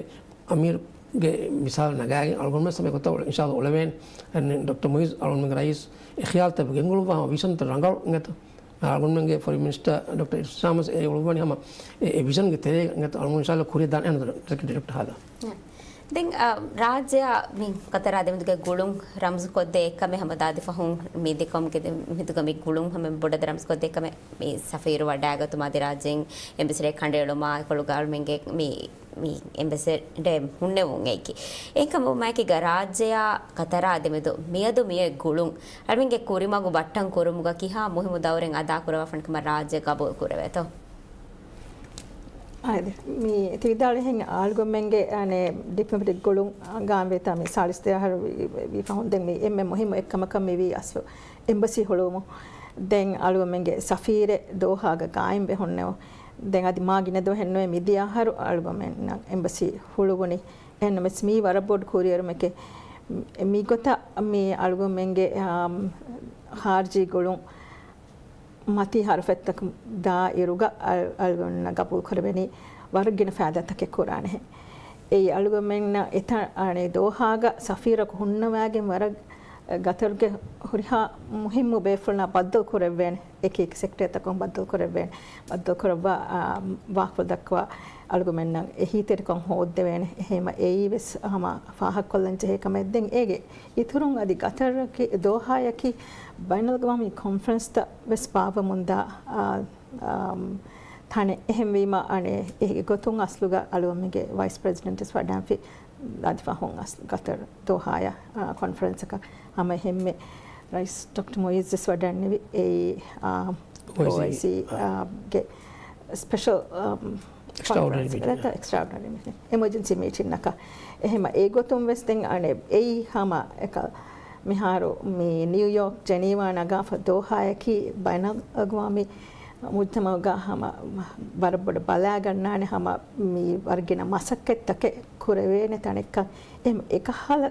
އަމީރުގެ މިސާލު ނަގާގެން އަޅުގަނޑުމެން ހަމަ އެގޮތަށް އިންޝާﷲ އުޅެވޭނެ. އަން ޑޮކްޓަރ މުއިއްޒު އަޅުގަނޑުމެންގެ ރައީސް އެ ޚިޔާލުތައް ގެންގުޅުއްވާ ހަމަ ވިޝަންތައް ރަނގަޅު އިނގޭތޯ. އަޅުގަނޑުމެންގެ ފޮރިން މިނިސްޓަރ ޑޮކްޓަރ އިރްޝާމް ވެސް އެ އުޅުއްވަނީ ހަމަ އެ، އެ ވިޝަންގެ ތެރޭގަ އިނގޭތޯ. އަޅުގަނޑު އިންޝާﷲ ކުރިއަށް ދާނެ އެހެންނޫންތޯ ސެކްރެޓަރީ ޑޮކްޓަރ ހާލާ. ހެ. ދެން ރާއްޖެއާ މި ގަތަރާ ދެމެދުގެ ގުޅުން ރަމްޒުކޮށްދޭ އެއްކަމެއް ހަމަ ދާދި ފަހުން މި ދެކޮމުގެ މެދުގަ މި ގުޅުން ހަމަ ބޮޑަށް ރަމްޒުކޮށްދޭ އެއްކަމެއް މި ސަފީރު ވަޑާގަތުމާ އަދި ރާއްޖޭން އެމްބެސެޑަރެއް ކަނޑައެޅުމާ އެކޮޅުގަ އަޅުމެންގެ މި މި އެމްބެސެޑަރެއް ހުންނެވުން އެއްކި. އެހެންކަމުމާއެކީ ރާއްޖެއާ ގަތަރާ ދެމެދު މިއަދު މިއޮތް ގުޅުން އަޅުމެންގެ ކުރިމަގު ބައްޓަން ކުރުމުގަ ކިހާ މުހިއްމު ދައުރެއް އަދާކުރަވާފަން ކަމަށް ރާއްޖެ ގަބޫލު ކުރެވޭތޯ؟ އާދެ، މި ތި ވިދާޅުވިހެން އަޅުގަނޑުމެންގެ އަނެ ޑިޕްލޮމެޓިކް ގުޅުން ގާއިމްވެތާ މި ސާޅީސް ދެ އަހަރު ވި، ވި ފަހުން ދެން މި އެންމެ މުހިއްމު އެއްކަމަކަށް މިވީ އަސްލު އެމްބަސީ ހުޅުވުމު. ދެން އަޅުގަނޑުމެންގެ ސަފީރެއް ދޯހާގަ ގާއިމްވެ ހުންނެވު. ދެން އަދި މާ ގިނަ ދުވަހެއް ނުވެ މިދިޔަ އަހަރު އަޅުގަނޑުމެންނަށް އެމްބަސީ ހުޅުވުނީ. އެހެންނަމަވެސް މީ ވަރަށް ބޮޑު ކުރިއެރުމެކޭ. މިގޮތަށް މި އަޅުގަނޑުމެންގެ، އާ، ޚާރިޖީ ގުޅުން މަތީ ހަރުފަތްތަކުން ދާ އިރުގަ އަޅު، އަޅުގަނޑުމެންނަށް ގަބޫލު ކުރެވެނީ ވަރަށް ގިނަ ފައިދާތަކެއް ކުރާނެހެން. އެއީ އަޅުގަނޑުމެންނަށް އެތައް އަނެއް ދޯހާގަ ސަފީރަކު ހުންނަވައިގެން ވަރަށް ގަތަރުގެ ހުރިހާ މުހިއްމު ބޭފުޅުންނާ ބައްދަލު ކުރެވޭނެ. އެކި އެކި ސެކްޓަރތަކުން ބައްދަލު ކުރެވޭނެ. ބައްދަލު ކުރައްވާ، އާ، ވާހަކަ ދައްކަވާ އަޅުގަނޑުމެންނަށް އެހީތެރިކަން ހޯއްދެވޭނެ. އެހެންވީމަ އެއީ ވެސް ހަމަ ފާހަގަކޮށްލަން ޖެހޭ ކަމެއް. ދެން އޭގެ އިތުރުން އަދި ގަތަރަކީ ދޯހާއަކީ ބައިނަލްއަގްވާމީ ކޮންފަރެންސްތައް ވެސް ބާއްވަމުންދާ، އާ، އާ، ތަނެއް. އެހެންވީމަ އަނެއް އެ ގޮތުން އަސްލުގަ އަޅުގަނޑުމެންގެ ވައިސް ޕްރެޒިޑެންޓް ވެސް ވަޑާންފި އަދި ފަހުން އަސްލު ގަތަރު ދޯހާޔަށް، އާ، ކޮންފަރެންސަކަށް ހަމަ އެހެންމެ ރައީސް ޑޮކްޓަރ މުއިއްޒު ވެސް ވަޑަންނެވި އެއީ، އާ، އޯއައިސީ، އޯއައިސީ، އާ، ގެ ސްޕެޝަލް، އާ، އެކްސްޓްރާއޮޑިނަރީ ކޮންފަރެންސް، މީޓިން. އެކްސްޓްރާއޮޑިނަރީ މީޓިން، އެމަޖެންސީ މީޓިންއަކަށް. އެހެންމަ އެ ގޮތުން ވެސް ދެން އަނެއް އެއީ ހަމަ އެކަ މިހާރު މި ނިއުޔޯކް، ޖެނީވާ ނަގާފަ ދޯހާއަކީ ބައިނަލްއަގްވާމީ މުޖްތަމަޢުގަ ހަމަ ވަރަށް ބޮޑަށް ބަލައިގަންނާނެ، ހަމަ މި ވަރަށް ގިނަ މަސައްކަތްތަކެއް ކުރެވޭނެ ތަނެއްކަން. އެހެން އެކަހަލަ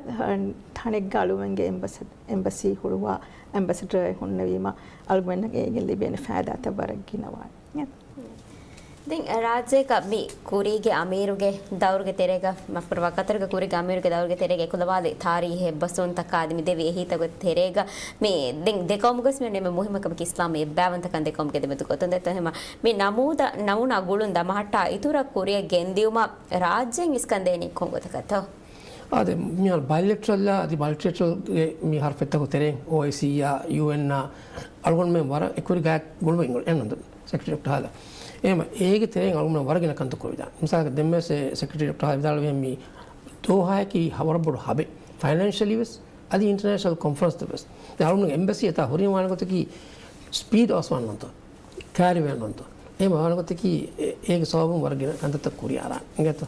ތަނެއްގަ އަޅުގަނޑުމެންގެ އެމްބަސެ، އެމްބަސީ ހުޅުވާ އެމްބަސެޑަރެއް ހުންނެވީމަ އަޅުގަނޑުމެންނަށް އޭގެން ލިބޭނެ ފައިދާތައް ވަރަށް ގިނަވާނެ. ދެން ރާއްޖޭގަ މި ކުރީގެ އަމީރުގެ ދައުރުގެ ތެރޭގަ، މާފުކުރައްވާ، ގަތަރުގެ ކުރީގެ އަމީރުގެ ދައުރުގެ ތެރޭގަ އެކުލަވާލި ތާރީހެއް ބަސްވުންތަކާ އަދި މި ދެވި އެހީތަކުގެ ތެރޭގަ މި ދެން ދެ ޤައުމުގަސް މި އެންމެ މުހިއްމު ކަމަކީ އިސްލާމީ އެއްބައިވަންތަކަން ދެ ޤައުމުގެ ދެމެދު ގޮތުން ދެއްތޯ. ހަމަ މި ނަމޫދަ، ނަމޫނާ ގުޅުން ދަމަހައްޓާ އިތުރަށް ކުރިއަށް ގެންދިއުމަށް ރާއްޖޭން އިސްކަންދޭނީ ކޮން ގޮތަކަށްތޯ؟ އާދެ، މިހާރު ބައިލެޓްރަލްއާ އަދި މަލްޓިލެޓްރަލްގެ މި ހަރުފަތްތަކުގެ ތެރެއިން އޯއައިސީއާ، ޔޫއެންއާ އަޅުގަނޑުމެން ވަރަށް އެކުވެރި ގާތް ގުޅުމެއް އެންނަން ސެކްރެޓަރީ ޑޮކްޓަރ ހާލާ. އެހެންމަ އޭގެ ތެރެއިން އަޅުގަނޑުމެން ވަރަށް ގިނަ ކަންތައް ކުރެވިދާނެ. މިސާލަކަށް ދެންވެސް ސެކްރެޓަރީ ޑޮކްޓަރ ހާލާ ވިދާޅުވި މި ދޯހާއަކީ ވަރަށް ބޮޑު ހަބެއް. ފައިނޭންޝަލީ ވެސް އަދި އިންޓަރނޭޝަނަލް ކޮންފަރެންސްތައް ވެސް. ދެން އަޅުގަނޑު އެމްބަސީ އެތާ ހުރިހާ ވާނެ ގޮތަކީ ސްޕީޑް އަވަސްވާން ނޫންތޯ؟ ކައިރިވެ ނޫންތޯ؟ އެހެން ވާނެ ގޮތަކީ އެ، އޭގެ ސަބަބުން ވަރަށް ގިނަ ކަންތައްތައް ކުރިއަށް އަރާނެ. އިނގޭތޯ؟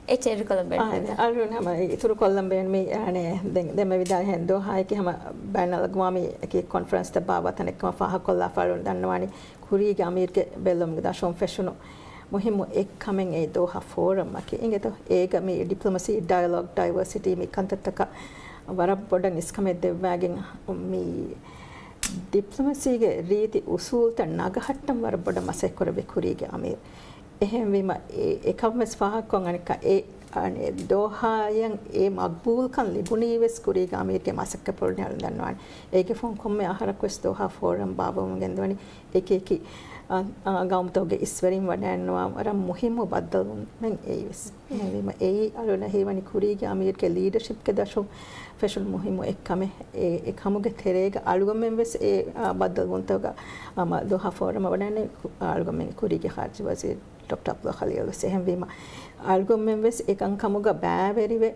އެއްޗެއް އިތުރުކޮށްލަން ބޭނުން. އާ، އަޅުގަނޑު ހަމަ އިތުރުކޮށްލަން ބޭނުމީ، އަނެ، ދެން، ދެންމެ ވިދާޅުވިހެން ދޯހާއަކީ ހަމަ ބައިނަލްއަގްވާމީ އެކި ކޮންފަރެންސްތައް ބާއްވާ ތަނެއްކަމަށް ފާހަގަކޮށްލާފަ އަޅުގަނޑު ދަންނަވާނީ ކުރީގެ އަމީރުގެ ބެއްލުމުގެ ދަށުން ފެށުނު މުހިއްމު އެއްކަމެއް އެ ދޯހާ ފޯރަމް އަކީ. އިނގޭތޯ؟ އޭގަ މި ޑިޕްލޮމަސީ، ޑަޔަލޮގް، ޑައިވަރސިޓީ މި ކަންތައްތަކަށް ވަރަށް ބޮޑަށް އިސްކަމެއް ދެއްވާގެން މި ޑިޕްލޮމަސީގެ ރީތި އުސޫލްތައް ނަގަހައްޓަން ވަރަށް ބޮޑަށް މަސައްކަތް ކުރެއްވި ކުރީގެ އަމީރު. އެހެންވީމަ، އެ، އެކަން ވެސް ފާހަގަކޮށް އަނެއްކާ އެ، އަނެ، ދޯހާޔަށް އެ މަގްބޫލްކަން ލިބުނީ ވެސް ކުރީގެ އަމީރުގެ މަސައްކަތް ފުޅުން އަޅުން ދަންނަވާނެ. އޭގެ ފަހުން ކޮންމެ އަހަރަކު ވެސް ދޯހާ ފޯރަމް ބާއްވަމުން ގެންދަވަނީ އެކި އެކި، އަ، އަ، ގައުމުތަކުގެ އިސްވެރިން ވަޑައިގަންނަވާ ވަރަށް މުހިއްމު ބައްދަލުވުމެއް އެއީ ވެސް. އެހެންވީމަ އެއީ އަޅުގަނޑަށް ހީވަނީ ކުރީގެ އަމީރުގެ ލީޑަޝިޕްގެ ދަށުން ފެށުނު މުހިއްމު އެއްކަމެއް. އެ، އެ ކަމުގެ ތެރޭގަ އަޅުގަނޑުމެން ވެސް އެ، އާ، ބައްދަލުވުންތަކުގަ، އާ، މަ، ދޯހާ ފޯރަމަށް ވަޑައިގެން ކު، އަޅުގަނޑުމެންގެ ކުރީގެ ޚާރިޖީ ވަޒީރު ޑޮކްޓަރ އަބްދުﷲ ޚަލީލް ވެސް. އެހެންވީމަ، އަޅުގަނޑުމެން ވެސް އެކަންކަމުގަ ބައިވެރިވެ،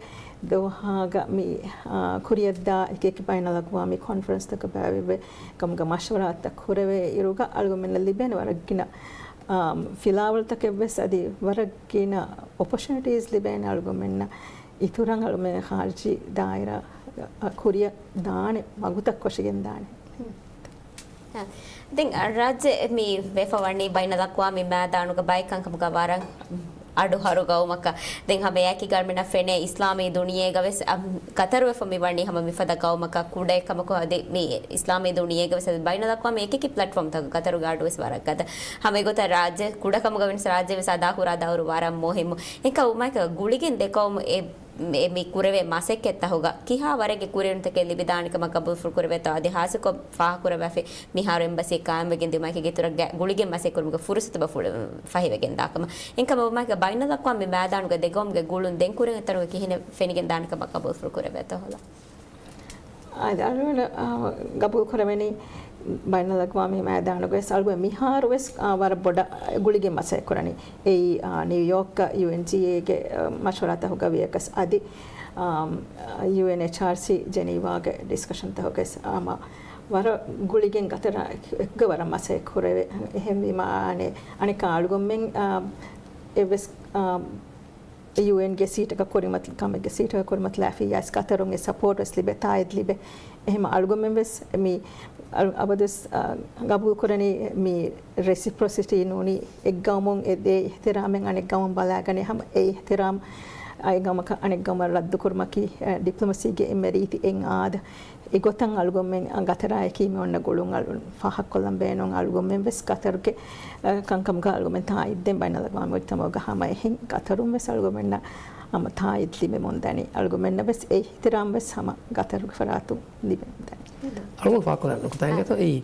ދޯހާގަ މި، އާ، ކުރިއަށްދާ އެކި އެކި ބައިނަލްއަގްވާމީ ކޮންފަރެންސްތަކަށް ބައިވެރިވެ، ކަމުގަ މަޝްވަރާތައް ކުރެވޭ އިރުގަ އަޅުގަނޑުމެންނަށް ލިބޭނެ ވަރަށް ގިނަ، އާ، ފިލާވަޅުތަކެއް ވެސް އަދި ވަރަށް ގިނަ އޮޕޮރޗުނިޓީސް ލިބޭނެ އަޅުގަނޑުމެންނަށް. އިތުރަށް އަޅުމެން ޚާރިޖީ ދާއިރާ ކުރިއަށް ދާނެ މަގުތައް ކޮށިގެން ދާނެ. އާ، ދެން ރާއްޖެ މި ވެފަ ވަނީ ބައިނަލްއަގްވާމީ މައިދާނުގަ ބައެއް ކަންކަމުގަ ވަރަށް އަޑު ހަރު ގައުމަކަށް. ދެން ހަމަ އެއާއެކީގަ އަޅުމެންނަށް ފެނޭ އިސްލާމީ ދުނިޔޭގަ ވެސް، އަ، ގަތަރުވެފަ މި ވަނީ ހަމަ މިފަދަ ގައުމަކަށް ކުޑަ އެއްކަމަކު އަދި މި އިސްލާމީ ދުނިޔޭގަ ވެސް އަދި ބައިނަލްއަގްވާމީ އެކި އެކި ޕްލެޓްފޯމްތަކުގަ ގަތަރުގެ އަޑު ވެސް ވަރަށް ގަދަ. ހަމަ އެގޮތަށް ރާއްޖެ ކުޑަކަމުގަ ވެސް ރާއްޖެ ވެސް އަދާކުރާ ދައުރު ވަރަށް މުހިއްމު. އެކަމަކު ގުޅިގެން ދެ ޤައުމު އެ މި، މި ކުރެވޭ މަސައްކަތްތަކުގަ ކިހާ ވަރެއްގެ ކުރިއެރުންތަކެއް ލިބިދާނެކަމަށް ގަބޫލުފުޅު ކުރެވޭތޯ އަދި ހާއްސަކޮށް ފާހަގަކުރައްވާފައި މިހާރު އެމްބަސީ ޤާއިމްވެގެން ދިޔުމާއެކީ އިތުރަށް ގުޅިގެން މަސައްކަތްކުރުމުގެ ފުރުސަތު ބަ ފުޅު ފަހިވެގެން ދާކަމަށް. އެހެންކަމަށް ވުމާއެކީ ބައިނަލްއަޤްވާމީ މައިދާނުގަ ދެގައުމުގެ ގުޅުން ދެން ކުރިން އެތަނުގަ ކިހިނެއް ފެނިގެން ދާނެކަމަށް ގަބޫލުފުޅު ކުރެވޭތޯ ހޮލާ. އާދެ، އަޅުގަނޑު، އާ، ގަބޫލު ކުރެވެނީ ބައިނަލްއަޤްވާމީ މައިދާނުގަވެސް އަޅުގަނޑު މިހާރުވެސް، އާ، ވަރަށް ބޮޑަށް ގުޅިގެން މަސައްކަތް ކުރަނީ. އެއީ، އާ، ނިއުޔޯކްގަ ޔޫއެންޖީއޭގެ، އާ، މަޝްވަރާތަކުގަ ވިޔަކަސް އަދި، އާ، ޔޫއެންއެޗްއާރްސީ ޖެނީވާގެ ޑިސްކަޝަންތަކުގަވެސް ހަމަ ވަރަށް ގުޅިގެން ގަތަރާ އެކުގަ ވަރަށް މަސައްކަތް ކުރެވޭ. އެހެންވީމަ، އާނެ، އަނެއްކާ އަޅުގަނޑުމެން، އާ، އެއްވެސް، އާ، ޔޫއެންގެ ސީޓަކަށް ކުރިމަތި، ކަމެއްގެ ސީޓަކަށް ކުރިމަތިލާފިއްޔާސް ގަތަރުން އެ ސަޕޯޓް ވެސް ލިބޭ، ތާއީދު ލިބޭ. އެހެން އަޅުގަނޑުމެން ވެސް މި އަޅު-، އަބަދުވެސް، އާ، ގަބޫލު ކުރަނީ މި ރެސިޕްރޮސިޓީ ނޫނީ އެއްގައުމުން އެ ދޭ އިޙްތިރާމެއް އަނެއްގައުމަށް ބަލާގަނެ ހަމަ އެ އިޙްތިރާމް އާ، އެއްގައުމަކަށް އަނެއްގައުމަށް ރައްދުކުރުމަކީ، އާ، ޑިޕްލޮމަސީގެ އެންމެ ރީތި އެއް އާދަ. އެގޮތަށް އަޅުގަނޑުމެން ގަތަރާއެކީ މި އޮންނަ ގުޅުން އަޅު-، ފާހަގަކޮށްލަން ބޭނުން. އަޅުގަނޑުމެން ވެސް ގަތަރުގެ، އަ، ކަންކަމުގަ އަޅުގަނޑުމެން ތާއީދު ދޭން ބައިނަލްއަޤްވާމީ މުޖްތަމަޢުގަ ހަމަ އެހެން ގަތަރުން ވެސް އަޅުގަނޑުމެންނަށް ހަމަ ތާއީދު ލިބެމުންދަނީ. އަޅުގަނޑުމެންނަށް ވެސް އެ އިޙްތިރާމް ވެސް ހަމަ ގަތަރުގެ ފަރާތުން ލިބެމުންދަނީ. އަޅުގަނޑު ފާހަގަކުރާ ނުކުތާ އިނގޭތޯ އެއީ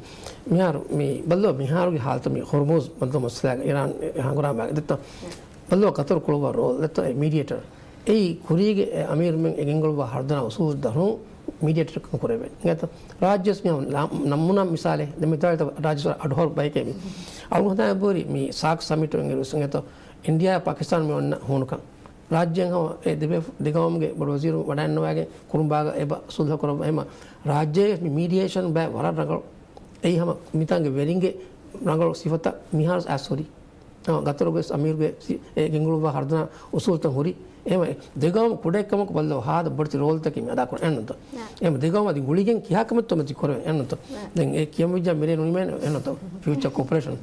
މިހާރު މި ބައްލަވާ މިހާރުގެ ހާލަތު މި ހޮރްމުޒް ބަނދުގެ މައްސަލައިގަ އީރާން ހަނގުރާމައިގަ ދެއްތޯ ބައްލަވާ ގަތަރު ކުޅައްވާ ރޯލް ދެއްތޯ އެ މީޑިއޭޓަރ އެއީ ކުރީގެ އެ އަމީރުމެން އެ ގެންގުޅުއްވާ ހަރުދަނާ އުސޫލު ދަށުން މީޑިއޭޓަރަކުން ކުރެވޭ. އިނގޭތޯ؟ ރާއްޖެވެސް މި ނަ-، ނަމޫނާ މިސާލެއް ދެން މިތާޅިތަ ރާއްޖެ އަޑުހަރު ބަޔެކޭ މި. އަޅުގަނޑު ހަދާ ބޯރި މި ސާކް ސަމިޓު އިނގިރުސް އިނގޭތޯ؟ އިންޑިއާ ޕާކިސްތާން މި އޮންނަ ހޫނުކަން. ރާއްޖޭން ހަމަ އެ ދެބޭފު-، ދެގައުމުގެ ބޮޑު ވަޒީރު ވަޑައިންނަވާގެން ކުރުނބާގަ އެބަ ސުލްހަ ކުރައްވާ އެމަ ރާއްޖޭ މި މީޑިއޭޝަން ބައެއް ވަރަށް ރަނގަޅު. އެއީ ހަމަ މިތާނގެ ވެރިންގެ ރަނގަޅު ސިފަތައް މިހާރު އައިސް ހުރީ. ގަތަރުގެ އަމީރުގެ ސި-، އެ ގެންގުޅުއްވާ ހަރުދަނާ އުސޫލުތައް ހުރި. އެހެން ދެގައުމު ކުޑައެއްކަމަކު ބައްލަވާ ހާދަ ބޮޑެތި ރޯލްތަކެއް މި އަދާކުރަން އެންނަތޯ. އެހެން ދެގައުމު އަދި ގުޅިގެން ކިހާ ކަމެއްތޯ މަތި ކުރެވެން އެންނަތޯ. ދެން އެ ކިޔަމުއްޖާ މިރޭ ނުނިމޭނެ އެންނަތޯ. ފިއުޗަ ކޯޕަރޭޝަން.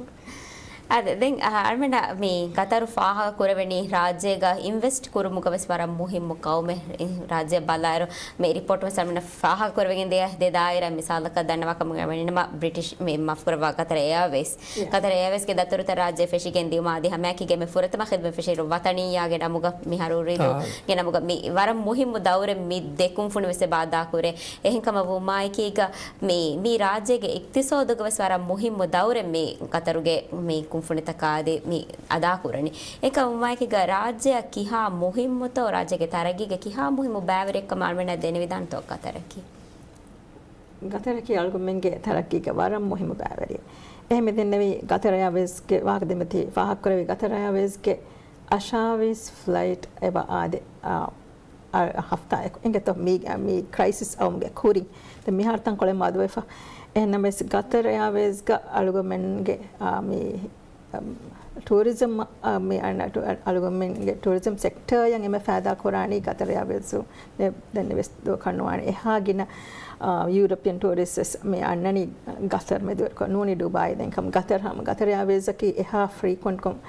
އާދެ، ދެން އަހަ، އަޅުމެންނަށް މި ގަތަރު ފާހަގަ ކުރެވެނީ ރާއްޖޭގަ އިންވެސްޓް ކުރުމުގަ ވެސް ވަރަށް މުހިއްމު ގައުމެއް. ރާއްޖެ ބަލާއިރު މި ރިޕޯޓް ވެސް އަޅުމެންނަށް ފާހަގަ ކުރެވިގެން ދިޔަ ދެ ދާއިރާ މިސާލަކަށް ދަންނަވާކަމުގަ ވަނީނަމަ ބްރިޓިޝް މި މަފްކުރައްވާ ގަތަރު އެއާވޭސް. ގަތަރު އެއާވޭސްގެ ދަތުރުތައް ރާއްޖެ ފެށިގެން ދިއުމާ އަދި ހަމައެކީގެ މި ފުރަތަމަ ޚިދުމަތް ފެށިއިރު ވަތަނިއްޔާގެ ނަމުގަ މިހާރު އުރީދޫގެ ނަމުގަ މި ވަރަށް މުހިއްމު ދައުރެއް މި ދެ ކުންފުނި ވެސް އެބަ އަދާކުރޭ. އެހެންކަމަށް ވުމާއެކީގަ މި، މި ރާއްޖޭގެ އިޤްތިޞާދުގަ ވެސް ވަރަށް މުހިއްމު ދައުރެއް މި ގަތަރުގެ މި ކުންފުނިތަކާ އަދި މި އަދާކުރަނީ. އެކަމަކު ވުމާއެކީގަ ރާއްޖެއަށް ކިހާ މުހިއްމުތޯ، ރާއްޖޭގެ ތަރައްގީގެ ކިހާ މުހިއްމު ބައިވެރިއެއްކަމަށް އަޅުމެންނަށް ދެނެވިދާނެތޯ ގަތަރަކީ؟ ގަތަރަކީ އަޅުގަނޑުމެންގެ ތަރައްގީގެ ވަރަށް މުހިއްމު ބައިވެރިއެއް. އެހެން މި ދެންނެވި ގަތަރު އެއާވޭސްގެ ވާހަކަ ދެމަތީ ފާހަގަކުރެވި ގަތަރު އެއާވޭސްގެ އަށާވީސް ފްލައިޓް އެބަ އާދެ، އާ، އަ، ހަފްތާއަކު އިނގޭތޯ މީ، މީ ކްރައިސިސް އައުމުގެ ކުރިން. ދެން މިހާރު ތަންކޮޅެއް މަދުވެފަ. އެހެންނަމަވެސް ގަތަރު އެއާވޭސްގަ އަޅުގަނޑުމެންގެ، އާ، މި، އަ، ޓޫރިޒަމް، އަ، މި އަންނަ ޓު-، އަ، އަޅުގަނޑުމެންގެ ޓޫރިޒަމް ސެކްޓަރއަށް އެންމެ ފައިދާ ކުރާނީ ގަތަރު އެއާވޭސް. ދެ-، ދެން ވެސް ދުވަހަކަށް ނުވާނެ. އެހާ ގިނަ، އާ، ޔޫރަޕިއަން ޓޫރިސްޓް ވެސް މި އަންނަނީ ގަތަރު މެދުވެރިކޮށް ނޫނީ ޑުބާއި. ދެން ކަމް ގަތަރު ހަމަ ގަތަރު އެއާވޭސްއަކީ އެހާ ފްރީކުއެންޓްކޮށް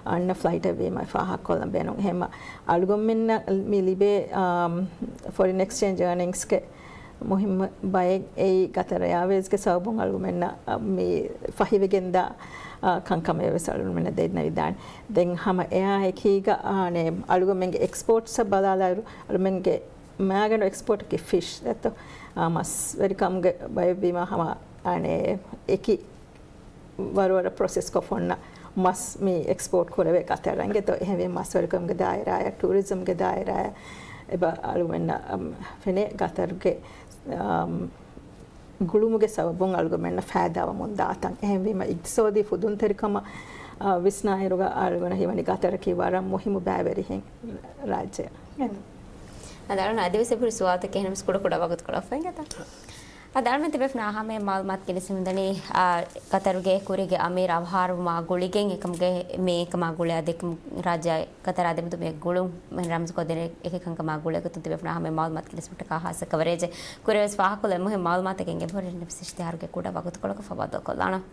އަންނަ ފްލައިޓެއް ވީމަ ފާހަގަކޮށްލަން ބޭނުން. އެހެންމަ އަޅުގަނޑުމެންނަށް މި ލިބޭ، އާ، ފޮރިން އެކްސްޗޭންޖް އާނިންގސްގެ މުހިއްމު ބައެއް އެއީ ގަތަރު އެއާވޭޒްގެ ސަބަބުން އަޅުގަނޑުމެންނަށް، އަ، މި ފަހިވެގެންދާ، އަ، ކަންކަމެއް ވެސް އަޅުގަނޑުމެންނަށް ދެންނެވިދާނެ. ދެން ހަމަ އެއާ އެކީގަ، އާނެ، އަޅުގަނޑުމެންގެ އެކްސްޕޯޓްސްއަށް ބަލާލާއިރު، އަޅުގަނޑުމެންގެ މައިގަނޑު އެކްސްޕޯޓަކީ ފިޝް ދެއްތޯ، އާ، މަސްވެރިކަމުގެ ބައެއްވީމަ ހަމަ، އާނެ، އެކި ވަރުވަރަށް ޕްރޮސެސްކޮށް ފޮންނަ މަސް މި އެކްސްޕޯޓް ކުރެވޭ ގަތަރަށް އިނގޭތޯ. އެހެންވެ މަސްވެރިކަމުގެ ދާއިރާއަށް، ޓޫރިޒަމްގެ ދާއިރާއަށް އެބަ އަޅުގަނޑަށް، އަމް، ފެނޭ ގަތަރުގެ، އަމް، ގުޅުމުގެ ސަބަބުން އަޅުގަނޑުމެންނަށް ފައިދާވަމުން ދާތަން. އެހެންވީމަ އިގްތިސޯދީ ފުދުންތެރިކަމަށް، އަ، ވިސްނާއިރުގަ އަޅުގަނޑަށް ހީވަނީ ގަތަރަކީ ވަރަށް މުހިއްމު ބައިވެރިހެން ރާއްޖެއަށް. އަދި އަޅުގަނޑު އަދިވެސް އެބަހުރި ސުވާލުތަކެއް ހެނަމަސް ކުޑަ ކުޑަ ވަގުތުކޮޅަށް އޮފައިގަތަ. އަދި އަޅުމެން ތިބޭފުޅުންނާ ހަމައަށް މައުލޫމާތު ގެނެސްދެމުންދަނީ، އާ، ގަތަރުގެ ކުރީގެ އަމީރު އަވަހާރަވުމާ ގުޅިގެން އެކަމުގެ މި އެކަމާ ގުޅޭ އަދި ރާއްޖެ ގަތަރާ ދެމެދު މި ގުޅުން ރަމްޒުކޮށްދޭނެ އެކި ކަންކަމާ ގުޅޭ ގޮތުން ތިބޭފުޅުންނާ ހަމައަށް މައުލޫމާތު ގެނެސްދިނުމަށްޓަކާ ހާއްސަ ކަވަރޭޖެއް ކުރެވެސް ފާހަގަކޮށްލަން އެންމެހައި މައުލޫމާތުތަކެއް އެބަހުރި ނަމަވެސް އިޝްތިހާރުގެ ކުޑަ ވަގުތުކޮޅަކަށް ފަވާ ދޫކޮށްލާނަން.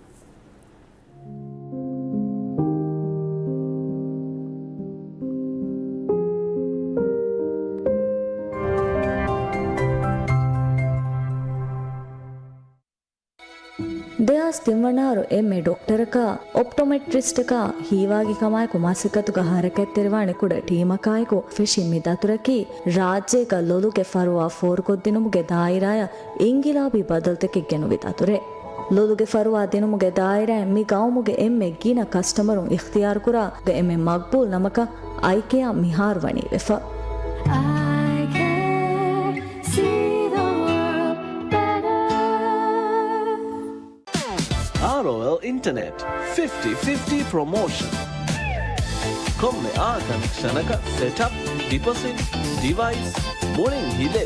ދެހާސް ތިން ވަނަ އަހަރު އެންމެ ޑޮކްޓަރަކާ، އޮޕްޓޮމެޓްރިސްޓަކާ ހީވާގި ކަމާއެކު މަސައްކަތުގަ ހަރަކަތްތެރިވާނެ ކުޑަ ޓީމަކާއެކު ފެށި މި ދަތުރަކީ، ރާއްޖޭގަ ލޮލުގެ ފަރުވާ ފޯރުކޮށްދިނުމުގެ ދާއިރާއަށް އިންގިލާބީ ބަދަލުތަކެއް ގެނުވި ދަތުރެއް. ލޮލުގެ ފަރުވާ ދިނުމުގެ ދާއިރާއިން މި ގައުމުގެ އެންމެ ގިނަ ކަސްޓަމަރުން އިޚްތިޔާރުކުރާ އެންމެ މަގްބޫލް ނަމަކަށް އައިކެއާ މިހާރު ވަނީ ވެފަ. Eye Care, see the world better. އާރްއޯއެލް އިންޓަނެޓް ފިފްޓީ ފިފްޓީ ޕްރޮމޯޝަން. ކޮންމެ އާ ކަނެކްޝަނަކަށް ސެޓަޕް، ޑިޕޮޒިޓް، ޑިވައިސް މުޅިން ހިލޭ.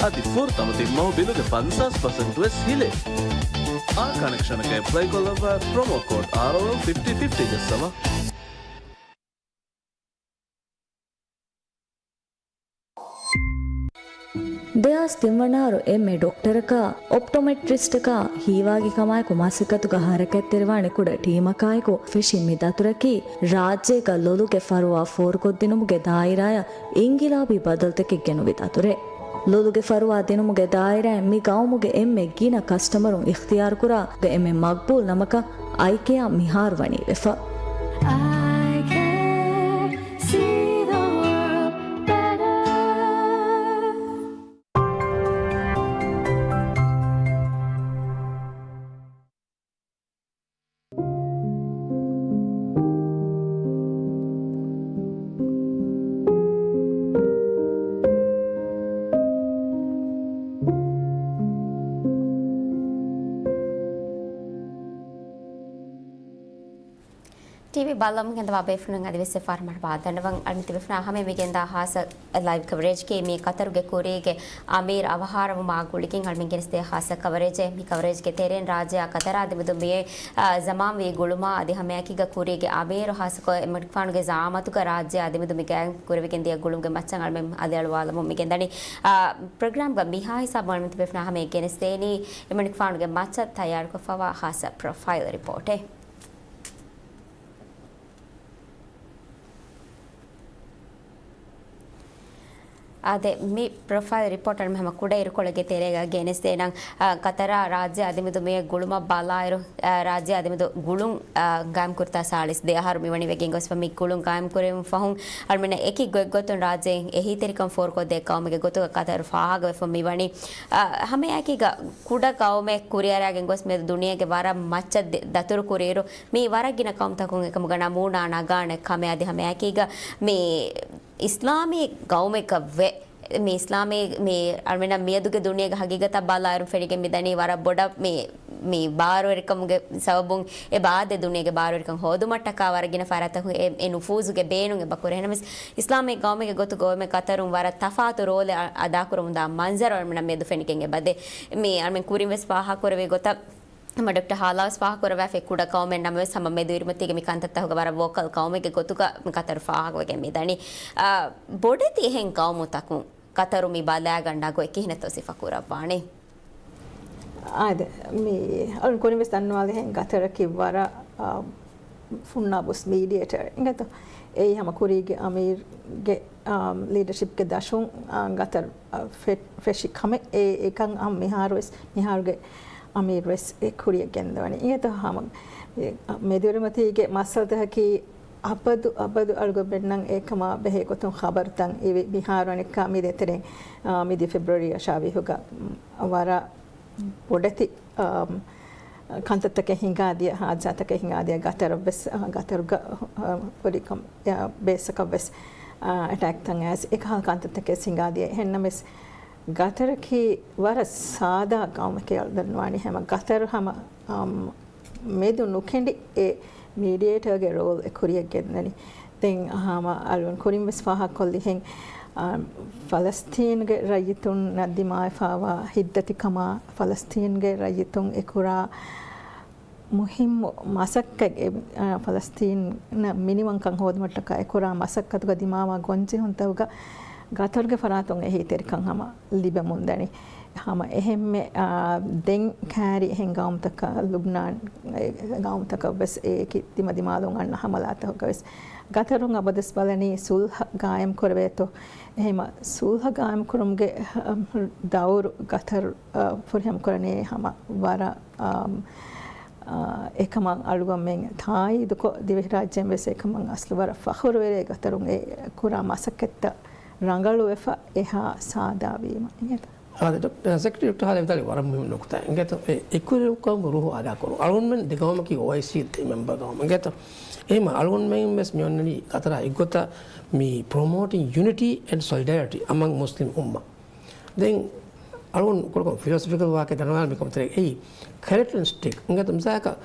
އަދި ފުރަތަމަ ތިން މަހު ބިލުގެ ފަންސާސް ޕަސެންޓް ވެސް ހިލޭ. އާ ކަނެކްޝަނަކަށް އެޕްލައި ކޮށްލައްވާ ޕްރޮމޯ ކޯޑް އާރްއޯއެލް ފިފްޓީ ފިފްޓީ ޖައްސަވާ. ދެހާސް ތިން ވަނަ އަހަރު އެންމެ ޑޮކްޓަރަކާ، އޮޕްޓޮމެޓްރިސްޓަކާ ހީވާގި ކަމާއެކު މަސައްކަތުގަ ހަރަކަތްތެރިވާނެ ކުޑަ ޓީމަކާއެކު ފެށި މި ދަތުރަކީ، ރާއްޖޭގަ ލޮލުގެ ފަރުވާ ފޯރުކޮށްދިނުމުގެ ދާއިރާއަށް އިންގިލާބީ ބަދަލުތަކެއް ގެނުވި ދަތުރެއް. ލޮލުގެ ފަރުވާ ދިނުމުގެ ދާއިރާއިން މި ގައުމުގެ އެންމެ ގިނަ ކަސްޓަމަރުން އިޚްތިޔާރުކުރާ އެންމެ މަގްބޫލް ނަމަކަށް އައިކެއާ މިހާރު ވަނީ ވެފަ. Eye Care, see the world better. ޓީވީ ބަލަމުން ގެންދަވާ ބޭފުޅުން އަދިވެސް ފާރަމަށް ބާދަނޑަވަން. އަޅުމެން ތިބޭފުޅުންނާ ހަމައެންމެ ގެންދާ ހާއްސަ ލައިވް ކަވަރޭޖްގެ މި ޤަތަރުގެ ކުރީގެ އަމީރު އަވަހާރަވުމާ ގުޅިގެން އަޅުމެން ގެނެސްދޭ ހާއްސަ ކަވަރޭޖެއް. މި ކަވަރޭޖްގެ ތެރެއިން ރާއްޖެއާ ޤަތަރާ އަދިމެދު މިއޮތް، އާ، ޒަމާންވީ ގުޅުމާ އަދި ހަމައެކީގަ ކުރީގެ އަމީރު ހާއްސަކޮށް އެމަނިކުފާނުގެ ޒަޢާމަތުގަ ރާއްޖެއާ އަދިމެދު މި ގާއިމް ކުރެވިގެން ދިޔަ ގުޅުމުގެ މައްޗަށް އަޅުމެން އަލިއަޅުވާލަމުން މި ގެންދަނީ. އާ، ޕްރޮގްރާމްގަ މިހާ ހިސާބުން އަޅުމެން ތިބޭފުޅުންނާ ހަމައަށް ގެނެސްދޭނީ އެމަނިކުފާނުގެ މައްޗަށް ތައްޔާރުކޮށްފަވާ ހާއްސަ ޕްރޮފައިލް ރިޕޯޓެއް. އާދެ، މި ޕްރޮފައިލް ރިޕޯޓަށް ހަމަ ކުޑައިރުކޮޅެއްގެ ތެރޭގަ ގެނެސްދޭނަން. އާ، ޤަތަރާ ރާއްޖެ އަދިމެދު މިއޮތް ގުޅުމަށް ބަލާއިރު، އާ، ރާއްޖެ އަދިމެދު ގުޅުން، އާ، ގާއިމްކުރިތާ ސާޅީސް ދެ އަހަރު މިވަނީ ވެގެން ގޮސްފަ. މި ގުޅުން ގާއިމްކުރެވުން ފަހުން އަޅުމެންނަށް އެކި ގޮތްގޮތުން ރާއްޖެއިން އެހީތެރިކަން ފޯރުކޮށްދޭ ޤައުމެއްގެ ގޮތުގަ ޤަތަރު ފާހަގަވެފަ މިވަނީ. އާ، ހަމައެކީގަ ކުޑަ ޤައުމެއް ކުރިއަރާގެން ގޮސް މިއަދު ދުނިޔޭގެ ވަރަށް މައްޗަށް ދެ-، ދަތުރުކުރިއިރު، މީ ވަރަށް ގިނަ ޤައުމުތަކުން އެކަމުގަ ނަމޫނާ ނަގާނެ ކަމެއް. އަދި ހަމައެކީގަ މި އިސްލާމީ ޤައުމެއްގަ ވޭ. މި އިސްލާމީ، މި އަޅުމެންނަށް މިއަދުގެ ދުނިޔޭގަ ހަގީގަތަށް ބަލާއިރު ފެނިގެން މިދަނީ ވަރަށް ބޮޑަށް މި، މި ބާރުވެރިކަމުގެ ސަބަބުން އެބަ އާދޭ ދުނިޔޭގެ ބާރުވެރިކަން ހޯދުމަށްޓަކާ ވަރަށް ގިނަ ފަރާތަކުން އެ، އެ ނުފޫޒުގެ ބޭނުން އެބަ ކުރޭ. އެހެނަސް އިސްލާމީ ޤައުމެއްގެ ގޮތުގަ އޮވެމެ ޤަތަރުން ވަރަށް ތަފާތު ރޯލެއް އަ-، އަދާކުރަމުންދާ މަންޒަރު އަޅުމެންނަށް މިއަދު ފެނިގެން އެބަދޭ. މި އަޅުމެން ކުރިން ވެސް ފާހަގަކުރެވޭ ގޮތަށް ހަމަ ޑޮކްޓަރ ހާލާ ވެސް ފާހަގަކުރައްވާފައި ކުޑަ ޤައުމެއް ނަމަވެސް ހަމަ މެދުއިރުމަތީގެ މި ކަންތައްތަކުގަ ވަރަށް ވޯކަލް ޤައުމެއްގެ ގޮތުގަ މި ޤަތަރު ފާހަގަވެގެން މިދަނީ. އާ، ބޮޑެތި އެހެން ޤައުމުތަކުން ޤަތަރު މި ބަލާގަންނަ ގޮތް ކިހިނެއްތޯ ސިފަކުރައްވާނީ؟ އާދެ، މި އަޅުން ކުރިން ވެސް ދަންނަވާލިހެން ގަތަރަކީ ވަރަށް، އާ، ފުންނާބުސް މީޑިއޭޓަރ އިނގޭތޯ. އެއީ ހަމަ ކުރީގެ އަމީރުގެ، އާ، ލީޑަޝިޕްގެ ދަށުން، އާ، ގަތަރު، އާ، ފެ-، ފެށި ކަމެއް. އެ، އެކަން ހަމަ މިހާރު ވެސް، މިހާރުގެ އަމީރު ވެސް އެ ކުރިޔަށް ގެންދަވަނީ. އިނގޭތޯ ހަމަ މެދުއިރުމަތީގެ މައްސަލަތަކަކީ އަބަދު، އަބަދު އަޅުގަނޑުމެންނަށް އެކަމާ ބެހޭ ގޮތުން ޚަބަރުތައް އިވި. މިހާރު އަނެއްކާ މި ދޭތެރޭ، އާ، މިދިޔަ ފެބްރުއަރީ އަށާވީހުގަ، އު، ވަރަށް ބޮޑެތި، އާ، ކަންތައްތަކެއް ހިނގާދިޔަ، ހާދިސާތަކެއް ހިނގާދިޔަ ގަތަރަށް ވެސް، އާ، ގަތަރުގަ، އާ، ކުރިކޮށް، އާ، ބޭސްތަކަށް ވެސް، އާ، އެޓޭކްތައް އައިސް އެކަހަލަ ކަންތައްތަކެއް ހިނގާދިޔަ. އެހެންނަމަވެސް ގަތަރަކީ ވަރަށް ސާދާ ޤައުމެކޭ. އަޅުގަނޑު ދަންނަވާނީ ހަމަ ގަތަރު ހަމަ، އަމް، މެދު ނުކެނޑި އެ މީޑިއޭޓަރގެ ރޯލް އެ ކުރިޔަށް ގެންދަނީ. ދެން ހަމަ އަޅުން ކުރިން ވެސް ފާހަގަކޮށްލިހެން، އަ، ފަލަސްތީންގެ ރައްޔިތުންނަށް ދިމާވެފައިވާ ހިތްދަތިކަމާ، ފަލަސްތީންގެ ރައްޔިތުން އެ ކުރާ މުހިއްމު މަސައްކަތް، އެ، އަ، ފަލަސްތީނަށް މިނިވަންކަން ހޯދުމަށްޓަކާ އެ ކުރާ މަސައްކަތުގަ ދިމާވާ ގޮންޖެހުންތަކުގަ ގަތަރުގެ ފަރާތުން އެހީތެރިކަން ހަމަ ލިބެމުންދަނީ. ހަމަ އެހެންމެ، އާ، ދެން ކާރި އެހެން ގައުމުތަކަށް، ލުބްނާން ގައުމުތަކަށް ވެސް އެއީކީ ދިމަދިމާލުން އަންނަ ހަމަލާތަކަށް ވެސް ގަތަރުން އަބަދުވެސް ބަލަނީ ސުލްހަ ގާއިމް ކުރެވޭތޯ. އެހެންމަ ސުލްހަ ގާއިމް ކުރުމުގެ، އަ، ދައުރު ގަތަރު، އަ، ފުރިހަމަ ކުރަނީ ހަމަ ވަރަށް، އަ، އަ، އެކަމަށް އަޅުގަނޑުމެން ތާއީދުކޮށް، ދިވެހިރާއްޖެއިން ވެސް އެކަމަށް އަސްލު ވަރަށް ފަޚުރުވެރޭ ގަތަރުން އެ ކުރާ މަސައްކަތްތައް ރަނގަޅުވެފަ އެހާ ސާދާވީމަ. އިނގޭތަ؟ އާދެ، ޑޮކްޓަރ، ސެކްރެޓަރީ ޑޮކްޓަރ ހާލި ވިދާޅުވި ވަރަށް މުހިންމު ނުކުތާ. އިނގޭތަ؟ އެ އެކުވެރިކަމުގެ ރޫހު އަދާކުރުން. އަޅުގަނޑުމެން ދެ ގައުމަކީ އޯއައިސީ މެމްބަރ ގައުމު. އިނގޭތަ؟ އެހެންމަ އަޅުގަނޑުމެން ވެސް މި އޮންނަނީ ގަތަރާ އެއްގޮތަށް މި ޕްރޮމޯޓިން ޔުނިޓީ އެންޑް ސޮލިޑާރިޓީ އަމަންގް މުސްލިމް އުއްމަ. ދެން އަޅުގަނޑު ކުޑަކޮށް ފިލޮސޮފިކަލް ވާހަކަ ދަންނަވާލަން މިކަމަށް ތެރޭ އެއީ ކެރެޓް އެންޑް ސްޓިކް. އިނގޭތަ؟ މިސާލަކަށް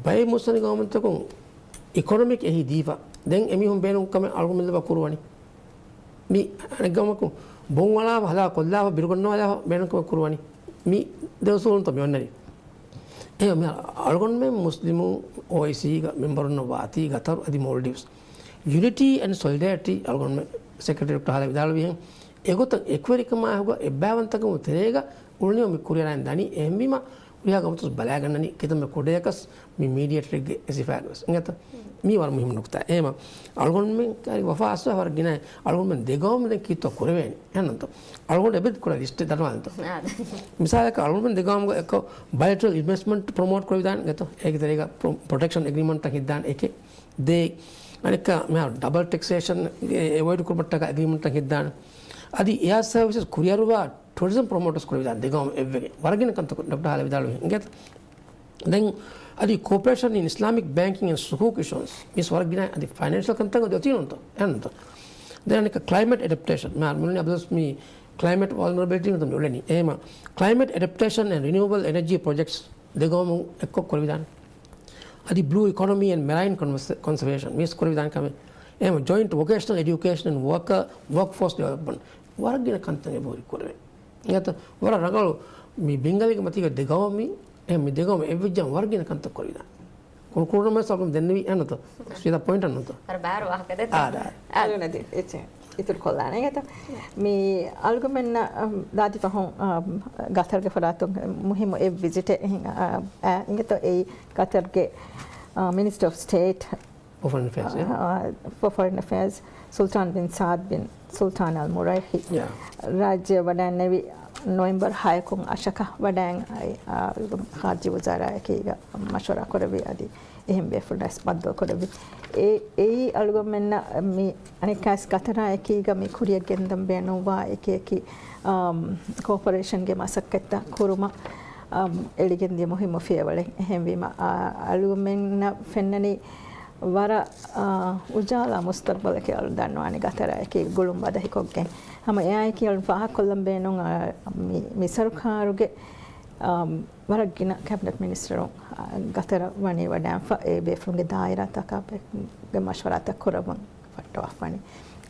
ބައެއް މުސްލިމް ގައުމުތަކުން އިކޮނޮމިކް އެހީ ދީފަ ދެން އެމީހުން ބޭނުން ކަމެއް އަޅުގަނޑުމެން ލައްވާ ކުރުވަނީ. މި އަނެއް ގައުމަކު ބޮން އަޅާފަ ހަލާ ކޮށްލާފަ ބިރުގަންނަވާލާފަ ބޭނުންކަމެއް ކުރުވަނީ. މި ދެ އުސޫލުންތަ މި އޮންނަނީ. އެ މި އަޅުގަނޑުމެން މުސްލިމު އޯއައިސީގަ މެމްބަރުންނަށް ވާތީ ގަތަރު އަދި މޯލްޑިވްސް. ޔުނިޓީ އެންޑް ސޮލިޑާރިޓީ އަޅުގަނޑުމެން ސެކްރެޓަރީ ޑޮކްޓަރ ހާލި ވިދާޅުވިހެން އެގޮތަށް އެކުވެރިކަމާއެކުގަ އެއްބައިވަންތަކަމުގެ ތެރޭގަ އުޅުނިއްވާ މި ކުރިއަރަން ދަނީ. އެހެންވީމަ ހުރިހާ ގައުމުތަކުން ބަލާގަންނަނީ ކިތަންމެ ކުޑަޔަކަސް މި މީޑިއޭޓަރެއްގެ އެ ސިފައިގަ ވެސް. އިނގޭތަ؟ މީ ވަރަށް މުހިއްމު ނުކުތާ. އެހެންމަ އަޅުގަނޑުމެން ކާރި ވަފާ އަސްވާ ވަރަށް ގިނަ އަޅުގަނޑުމެން ދެ ގައުމު ދެން ކީއްތޯ ކުރެވޭނެ. އެހެންނުތޯ؟ އަޅުގަނޑު އެބަދި ކުރާ ލިސްޓެއް ދަންނަވާލަންތޯ؟ އާ. މިސާލަކަށް އަޅުގަނޑުމެން ދެ ގައުމުގަ އެއްކޮށް ބަޔަލެޓްރަލް އިންވެސްޓްމަންޓް ޕްރޮމޯޓް ކުރެވިދާނެ އިނގޭތޯ؟ އޭގެ ތެރޭގަ ޕްރޮ-، ޕްރޮޓެކްޝަން އެގްރީމަންޓްތައް ހިއްދާނެ އެކެއް. ދޭ، އަނެއްކާ މިހާރު ޑަބަލް ޓެކްސޭޝަން އެވޮއިޑް ކުރުމަށްޓަކާ އެގްރީމަންޓްތައް ހިއްދާނެ. އަދި އެއާ ސަރވިސަސް ކުރިއަރުވާ ޓޫރިޒަމް ޕްރޮމޯޓަސް ކުރެވިދާނެ ދެ ގައުމު އެއްވެގެން. ވަރަށް ގިނަ ކަންތައް ޑޮކްޓަރ ހާލި ވިދާޅުވި އިނގޭތަ؟ ދެން އަދި ކޯޕަރޭޝަން އިން އިސްލާމިކް ބޭންކިން އެންޑް ސުކޫކް އިޝުއަންސް. މިސް ވަރަށް ގިނަ އަދި ފައިނޭންޝަލް ކަންތައް އަދި އޮތީ ނޫންތޯ؟ އެހެންނުތޯ؟ ދެން އަނެއްކާ ކްލައިމެޓް އެޑަޕްޓޭޝަން. މި މުޅި އަބަދުސް މި ކްލައިމެޓް ވަލްނަރަބިލިޓީ ނުތަ މި އުޅެނީ. އެހެމަ ކްލައިމެޓް އެޑަޕްޓޭޝަން އެންޑް ރިނިއުއަބަލް އެނަޖީ ޕްރޮޖެކްޓްސް ދެ ގައުމުން އެއްކޮށް ކުރެވިދާނެ. އަދި ބްލޫ އިކޮނޮމީ އެންޑް މެރައިން ކޮންސަ-، ކޮންސަވޭޝަން މިސް ކުރެވިދާނެ ކަމެއް. އެހެމަ ޖޮއިންޓް ވޮކޭޝަނަލް އެޑިއުކޭޝަން އެންޑް ވޯކަ-، ވޯކްފޯސް ޑިވެލޮޕްމަންޓް. ވަރަށް ގިނަ ކަންތައް އެބަހުރި ކުރެވޭ. އިނގޭތަ؟ ވަރަށް ރަނގަޅު މި ބިންގަލީގެ މަތީގަ ދެ ގައުމީ، އެ މި ދެ ގައުމު އެއްވެއްޖާ ވަރަށް ގިނަ ކަންތައް ކުރެވިދާނެ. ކުރު-، ކުރުނަމަ ސަބަބުން ދެންނެވި އެންނަތޯ؟ ސީދާ ޕޮއިންޓަށް ނުތޯ؟ ވަރަށް ބާރު ވާހަކަ ދެއްތޯ؟ އާ، ދާ. އާ. އަޅުގަނޑަށް ދި-، އެއްޗެއް އިތުރު ކޮށްލާނެ އިނގޭތަ؟ މި އަޅުގަނޑުމެންނަށް، އަ، ދާދި ފަހުން، އަ، ގަތަރުގެ ފަރާތުން މުހިއްމު އެއް ވިޒިޓެއް އެހެން، އަ، އަ، އިނގޭތޯ؟ އެއީ ގަތަރުގެ، އަ، މިނިސްޓަރ އޮފް ސްޓޭޓް ފޯ ފޮރިން އެފެއާސް، އާ، ފޯ ފޮރިން އެފެއާސް ސުލްތާން ބިން ސާދް ބިން ސުލްތާން އަލް މުރައިހި ޔާ. ރާއްޖެއަށް ވަޑައިންނެވި ނޮވެމްބަރު ހައަކުން އަށަކަށް ވަޑައިން އައި، އާ، ޚާރިޖީ ވުޒާރާއެކީގަ މަޝްވަރާ ކުރެއްވި އަދި އެހެން ބޭފުޅުންނަސް ބައްދަލު ކުރެއްވި. އެ-، އެއީ އަޅުގަނޑުމެންނަށް މި އަނެއްކާސް ގަތަރާ އެކީގަ މި ކުރިއަށް ގެންދަން ބޭނުންވާ އެކި އެކި، އާ، ކޯޕަރޭޝަންގެ މަސައްކަތްތައް ކުރުމަށް، އާ، އެޅިގެންދިޔަ މުހިއްމު ފިޔަވަޅެއް. އެހެންވީމަ، އާ، އަޅުގަނޑުމެންނަށް ފެންނަނީ ވަރަށް، އާ، އުޖާލާ މުސްތަގްބަލަކީ އަޅު ދަންނަވާނެ ގަތަރާއެކީ ގުޅުން ބަދަހިކޮށްގެން. ހަމަ އެއާއެކީ އަޅު ފާހަގަކޮށްލަން ބޭނުން، އާ، މި، މި ސަރުކާރުގެ، އާ، ވަރަށް ގިނަ ކެބިނެޓް މިނިސްޓަރުން، އާ، ގަތަރަށް ވަނީ ވަޑައިންފަ އެ ބޭފުޅުންގެ ދާއިރާތަކާ ގެ މަޝްވަރާތައް ކުރައްވަން ފައްޓަވާފަނި.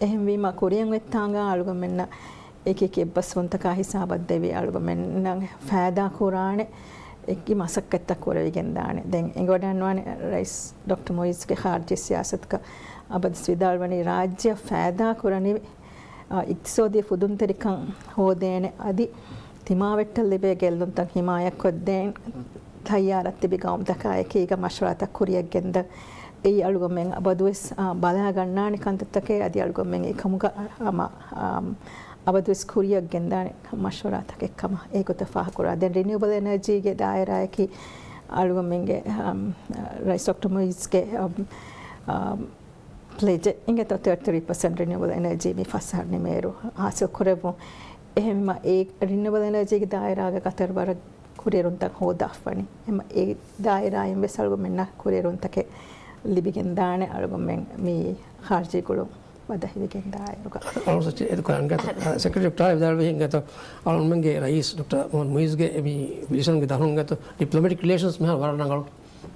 އެހެންވީމަ ކުރިއަށް އޮތްތާނގާ އަޅުގަނޑުމެންނަށް އެކި އެކި އެއްބަސްވުންތަކާ ހިސާބަށް ދެވި އަޅުގަނޑުމެންނަށް ފައިދާ ކުރާނެ އެކި މަސައްކަތްތައް ކުރެވިގެންދާނެ. ދެން އެނގިވަޑައިގަންނަވާނެ ރައީސް ޑޮކްޓަރ މުއިއްޒުގެ ޚާރިޖީ ސިޔާސަތުގަ އަބަދުސް ވިދާޅުވަނީ ރާއްޖެއަށް ފައިދާ ކުރަނިވި، އާ، އިގްތިސޯދީ ފުދުންތެރިކަން ހޯދޭނެ އަދި ތިމާވެއްޓަށް ލިބޭ ގެއްލުންތައް ހިމާޔަތްކޮށްދޭން ތައްޔާރަށް ތިބި ގައުމުތަކާ އެކީގަ މަޝްވަރާތައް ކުރިއަށް ގެންދަން. އެއީ އަޅުގަނޑުމެން އަބަދުވެސް، އާ، ބަލާގަންނާނެ ކަންތައްތަކެއް އަދި އަޅުގަނޑުމެން އެކަމުގަ ހަމަ، އާ، އަބަދުވެސް ކުރިއަށް ގެންދާނެ މަޝްވަރާތަކެއް ކަމަށް އެގޮތަށް ފާހަގަކުރާ. ދެން ރިނިއުއަބަލް އެނަރޖީގެ ދާއިރާއަކީ އަޅުގަނޑުމެންގެ، އާ، ރައީސް ޑޮކްޓަރ މުއިއްޒުގެ، އާ، އާ، ޕްލެޖެއް އިނގޭތޯ ތޭޓީ ތްރީ ޕަސެންޓް ރިނިއުއަބަލް އެނަރޖީ މި ފަސް އަހަރު ނިމޭއިރު ހާސިލް ކުރެއްވުން. އެހެންވީމަ އެ ރިނިއުއަބަލް އެނަރޖީގެ ދާއިރާގަ ގަތަރު ވަރަށް ކުރިއެރުންތައް ހޯދާފަނި. އެމަ އެ ދާއިރާއިން ވެސް އަޅުގަނޑުމެންނަށް ކުރިއެރުންތަކެއް ލިބިގެންދާނެ އަޅުގަނޑުމެން މި ޚާރިޖީ ގުޅުން ބަދަހިވެގެން ދާއިރުގަ. އަޅުގަނޑު ސެކްރެޓަރީ ޑޮކްޓަރ ވިދާޅުވި ހިނގަތަ އަޅުގަނޑުމެންގެ ރައީސް ޑޮކްޓަރ މުހައްމަދު މުއިއްޒުގެ މި ވިޝަންގެ ދަށުން ގަތު ޑިޕްލޮމެޓިކް ރިލޭޝަންސް މިހާރު ވަރަށް ރަނގަޅު.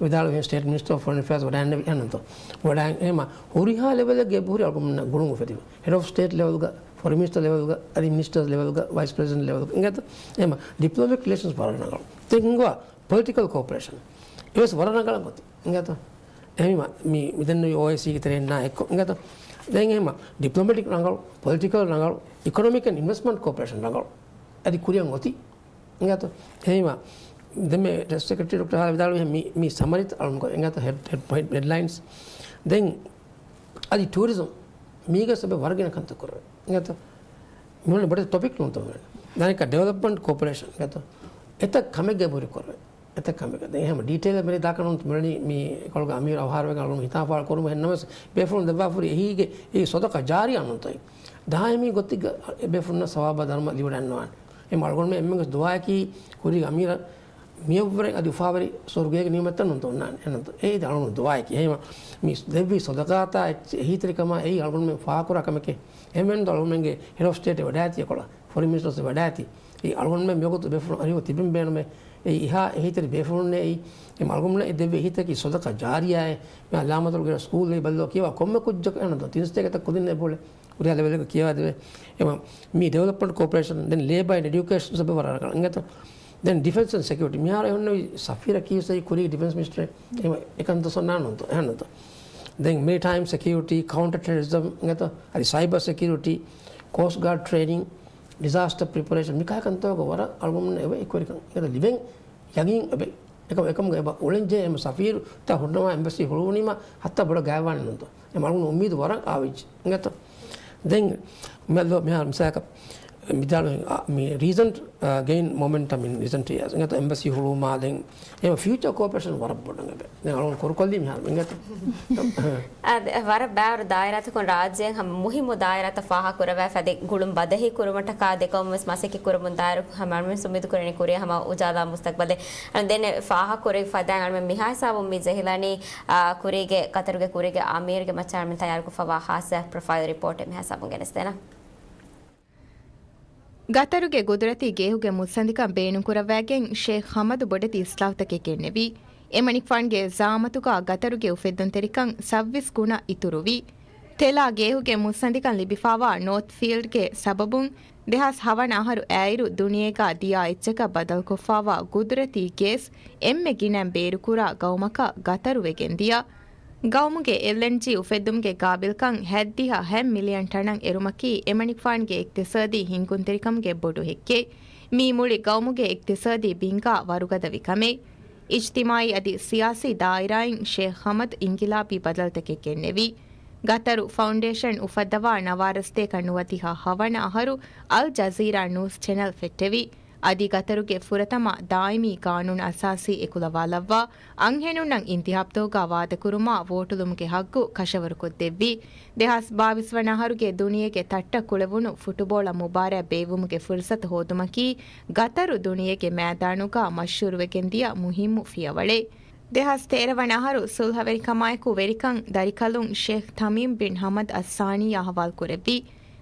ވިދާޅުވި ސްޓޭޓް މިނިސްޓަރ އޮފް ފޮރިން އެފެއާސް ވަޑައިންނެވި އެހެންނުތޯ. ވަޑައި އެހެމަ ހުރިހާ ލެވެލެއްގެ އެބަހުރި އަޅުގަނޑުމެންނަށް ގުޅުން އުފެދިފަ. ހެޑް އޮފް ސްޓޭޓް ލެވެލްގަ، ފޮރިން މިނިސްޓަރ ލެވެލްގަ، އަދި މިނިސްޓަރ ލެވެލްގަ، ވައިސް ޕްރެޒިޑެންޓް ލެވެލްގަ އިނގޭތަ؟ އެހެމަ ޑިޕްލޮމެޓިކް ރިލޭޝަންސް ވަރަށް ރަނގަޅު. ދެން ހިނގުވާ ޕޮލިޓިކަލް ކޯޕަރޭޝަން. އެވެސް ވަރަށް ރަނގަޅަށް އޮތީ. އިނގޭތަ؟ އެހެމަ މި، މިދެންނެވި އޯއައިސީގެ ތެރެއިންނާ އެއްކޮށް. އިނގޭތަ؟ ދެން އެހެމަ ޑިޕްލޮމެޓިކް ރަނގަޅު، ޕޮލިޓިކަލް ރަނގަޅު، އިކޮނޮމިކް އެންޑް އިންވެސްޓްމަންޓް ކޯޕަރޭޝަން ރަނގަޅު. އަދި ކުރިއަށް އޮތީ. އެނގޭތޯ؟ އެހީމަ ދެންމެ ޓްރެޝަރީ ސެކްރެޓަރީ ޑޮކްޓަރ ހާލި ވިދާޅުވި މި، މި ސަމަރީތައް އަޅުން ކޮށް އެނގޭތޯ؟ ހެޑް، ހެޑް، ހެޑް، ހެޑްލައިންސް. ދެން އަދި ޓޫރިޒަމް މީގަސް އެބަ ވަރަށް ގިނަ ކަންތައް ކުރެވޭ. އެނގޭތޯ؟ މި ބޮޑެތި ޓޮޕިކް ނޫންތޯ މި. ދާނެކަ ޑިވެލޮޕްމަންޓް ކޯޕަރޭޝަން އެނގޭތޯ؟ އެތައް ކަމެއްގެ ބުރި ކުރެވޭ. އެތައް ކަމެއް. ދެން ހަމަ ޑީޓެއިލް މިރޭ ދާކަން މި ކޮޅުގަ އަމީރު އަވަހާރަވެގެން އަޅުގަނޑު ހިތާފާޅު ކުރުމަށް ހެންނަމަވެސް، ބޭފުޅުން ދެއްވާފަހުރި އެހީގެ އެ ސަދަޤާ ޖާރިޔާ ނޫންތޯ. ދާއިމީ ގޮތެއްގަ އެ ބޭފުޅުންނަށް ސަވާބާ ދަރުމަ ލިބިވަޑައިގަންނަވާނެ. އެ އަޅުގަނޑުމެން އެންމެންގެ ދުޢާއަކީ ކުރީގެ އަމީރަށް މިއަށްވުރެ އަދި އުފާވެރި ސުވަރުގޭގެ ނިޢުމަތްތައް ނޫންތޯ އޮންނާނެ. އެހެންތޯ؟ އެއީ އަޅުގަނޑު ދުޢާއަކީ. އެހީމަ މި ދެއްވި ސަދަޤާތާ އެއްޗެއް އެހީތެރިކަމާ އެއީ އަޅުގަނޑުމެން ފާހަގަކުރާ ކަމެކޭ. އެހެންވެންދޯ އަޅުގަނޑުމެންގެ ހެޑް އޮފް ސްޓޭޓް ވަޑައިގަތީ އެކޮޅަށް. ފޮރިން މިނިސްޓަރސް ވަޑައިގަތީ. އެ އަޅުގަނޑުމެން މިވަގުތު ބޭފުޅުން އަރިހު ތިބެން ބޭނުމޭ. އެ އެހާ އެހީތެރި ބޭފުޅުންނޭ އެއީ. އެ އަޅުގަނޑުމެން އެ ދެއްވި އެހީތަކީ ސަދަޤާ ޖާރިޔާއޭ. މި އަލާމަތުގެ ސްކޫލް ބައްލޯ ކިޔަވާ ކޮންމެ ކުއްޖަކަށް އެހެންތޯ؟ ތިން ސްޓޭޓް އެތައް ކުދިން އެބައުޅޭ. ހުރިހާ ލެވެލްގަ ކިޔަވާދެވޭ. އެމަ މި ޑިވެލޮޕްމަންޓް ކޯޕަރޭޝަން، ދެން ލޭބާ އެންޑް އެޑިޔުކޭޝަން ސަބަބު ވަރަށް ރަނގަޅަށް އެނގޭތޯ. ދެން ޑިފެންސް އެންޑް ސެކިއުރިޓީ. މިހާރު އެހުންނެވި ސަފީރަކީ ވެސް އެއީ ކުރީގެ ޑިފެންސް މިނިސްޓަރެއް. އެމަ އެކަންތައް ސޮންނާނެ ނޫންތޯ؟ އެހެންތޯ؟ ދެން މެރިޓައިމް ސެކިއުރިޓީ، ކައުންޓަ ޓެރަރިޒަމް އެނގޭތޯ؟ އަދި ސައިބަރ ސެކިއުރިޓީ، ކޯސްޓް ގާޑް ޓްރޭނިން، ޑިޒާސްޓަރ ޕްރިޕަރޭޝަން، މިކަހަލަ ކަންތައްތަކުގަ ވަރަށް އަޅުގަނޑުމެންނަށް އެބަ އެކުވެރިކަން އެނގޭތޯ ލިބެން ޔަގީން އެބަ. އެކަމަ، އެކަމުގަ އެބަ އުޅެންޖެހޭ އެމަ ސަފީރުތައް ހުންނަވާ އެމްބަސީ ހުޅުވުނީމަ ހައްތާ ބޮޑަށް ގާތްވާނެ ނޫންތޯ؟ އެމަ އަޅުގަނޑު އުއްމީދު ވަރަށް އާވިއްޖެ އެނގޭތޯ. ދެން މި އަލޯ މިހާރު މިސާލަކަށް މި ދާޅު، އާ، މި ރީސަންޓް، އާ، ގެއިން މޮމެންޓަމް އިން ރީސަންޓް އިޔާސް އެނގޭތޯ؟ އެމްބަސީ ހުޅުވުމާ ދެން އެމަ ފިއުޗާ ކޯޕަރޭޝަން ވަރަށް ބޮޑަށް އެބަ. ދެން އަޅުގަނޑު ކުރުކޮށްލީ މިހާރު އެނގޭތޯ؟ އާދެ، ވަރަށް ބައިވަރު ދާއިރާތަކުން ރާއްޖޭގެ ހަމަ މުހިއްމު ދާއިރާތައް ފާހަގަކުރައްވާފަ އަދި ގުޅުން ބަދަހި ކުރުމަށްޓަކާ ދެކޮށްވެސް މަސައްކަތް ކުރަމުން ދާއިރު ހަމަ އަޅުގަނޑު އުއްމީދު ކުރަނީ ކުރިއަށް ހަމަ އުޖާލާ މުސްތަގްބަލެއް. އަޅުގަނޑު ދެން ފާހަގަކުރެވި ފަދައިން އަޅުގަނޑު މިހާ ހިސާބުން މި ޖެހިލަނީ، އާ، ކުރީގެ، ގަތަރުގެ ކުރީގެ އަމީރުގެ މައްޗަށް އަޅުގަނޑު ތައްޔާރުކޮށްފަވާ ހާއްސަ ޕްރޮފައިލް ރިޕޯޓެއް މިހާ ހިސާބުން ގެނެސްދޭނަން. ގަތަރުގެ ގުދުރަތީ ގޭހުގެ މުއްސަނދިކަން ބޭނުންކުރައްވައިގެން ޝޭޚް ހަމަދު ބޮޑެތި އިސްލާހުތަކެއް ގެންނެވި. އެމަނިކުފާނުގެ ޒަޢާމަތުގަ ގަތަރުގެ އުފެއްދުންތެރިކަން ސައްވީސް ގުނަ އިތުރުވި. ތެލާ ގޭހުގެ މުއްސަނދިކަން ލިބިފާވާ ނޯތް ފީލްޑްގެ ސަބަބުން ދެހާސް ހަވަނަ އަހަރު އައިރު ދުނިޔޭގަ ދިޔާ އެއްޗަކަށް ބަދަލުކޮށްފާވާ ގުދުރަތީ ގޭސް އެންމެ ގިނައިން ބޭރުކުރާ ގައުމަކަށް ގަތަރު ވެގެން ދިޔަ. ގައުމުގެ އެލްއެންޖީ އުފެއްދުމުގެ ގާބިލްކަން ހަތްދިހަ ހަތް މިލިއަން ޓަނަށް އެރުމަކީ އެމަނިކުފާނުގެ އިޤްތިޞާދީ ހިންގުންތެރިކަމުގެ ބޮޑު ހެއްކެއް. މީ މުޅި ގައުމުގެ އިޤްތިޞާދީ ބިންގާ ވަރުގަދަވި ކަމެއް. އިޖްތިމާޢީ އަދި ސިޔާސީ ދާއިރާއިން ޝޭޚް ހަމަދު އިންޤިލާބީ ބަދަލުތަކެއް ގެންނެވި. ގަތަރު ފައުންޑޭޝަން އުފައްދަވާ ނަވާރަ ސަތޭކަ ނުވަދިހަ ހަވަނަ އަހަރު އަލް ޖަޒީރާ ނޫސް ޗެނަލް ފެއްޓެވި. އަދި ގަތަރުގެ ފުރަތަމަ ދާއިމީ ގާނޫނު އަސާސީ އެކުލަވާލައްވާ، އަންހެނުންނަށް އިންތިހާބްތަކުގަ ވާދަކުރުމާ ވޯޓުލުމުގެ ހައްގު ކަށަވަރުކޮށްދެއްވި. ދެހާސް ބާވީސް ވަނަ އަހަރުގެ ދުނިޔޭގެ ތައްޓަށް ކުޅެވުނު ފުޓުބޯޅަ މުބާރާތް ބޭއްވުމުގެ ފުރުސަތު ހޯދުމަކީ، ގަތަރު ދުނިޔޭގެ މައިދާނުގަ މަޝްހޫރުވެގެންދިޔަ މުހިއްމު ފިޔަވަޅެއް. ދެހާސް ތޭރަ ވަނަ އަހަރު ސުލްހަވެރިކަމާއެކު ވެރިކަން ދަރިކަލުން ޝޭޚް ތަމީމް ބިން ހަމަދު އައްސާނީ އަހުވާލު ކުރެއްވި.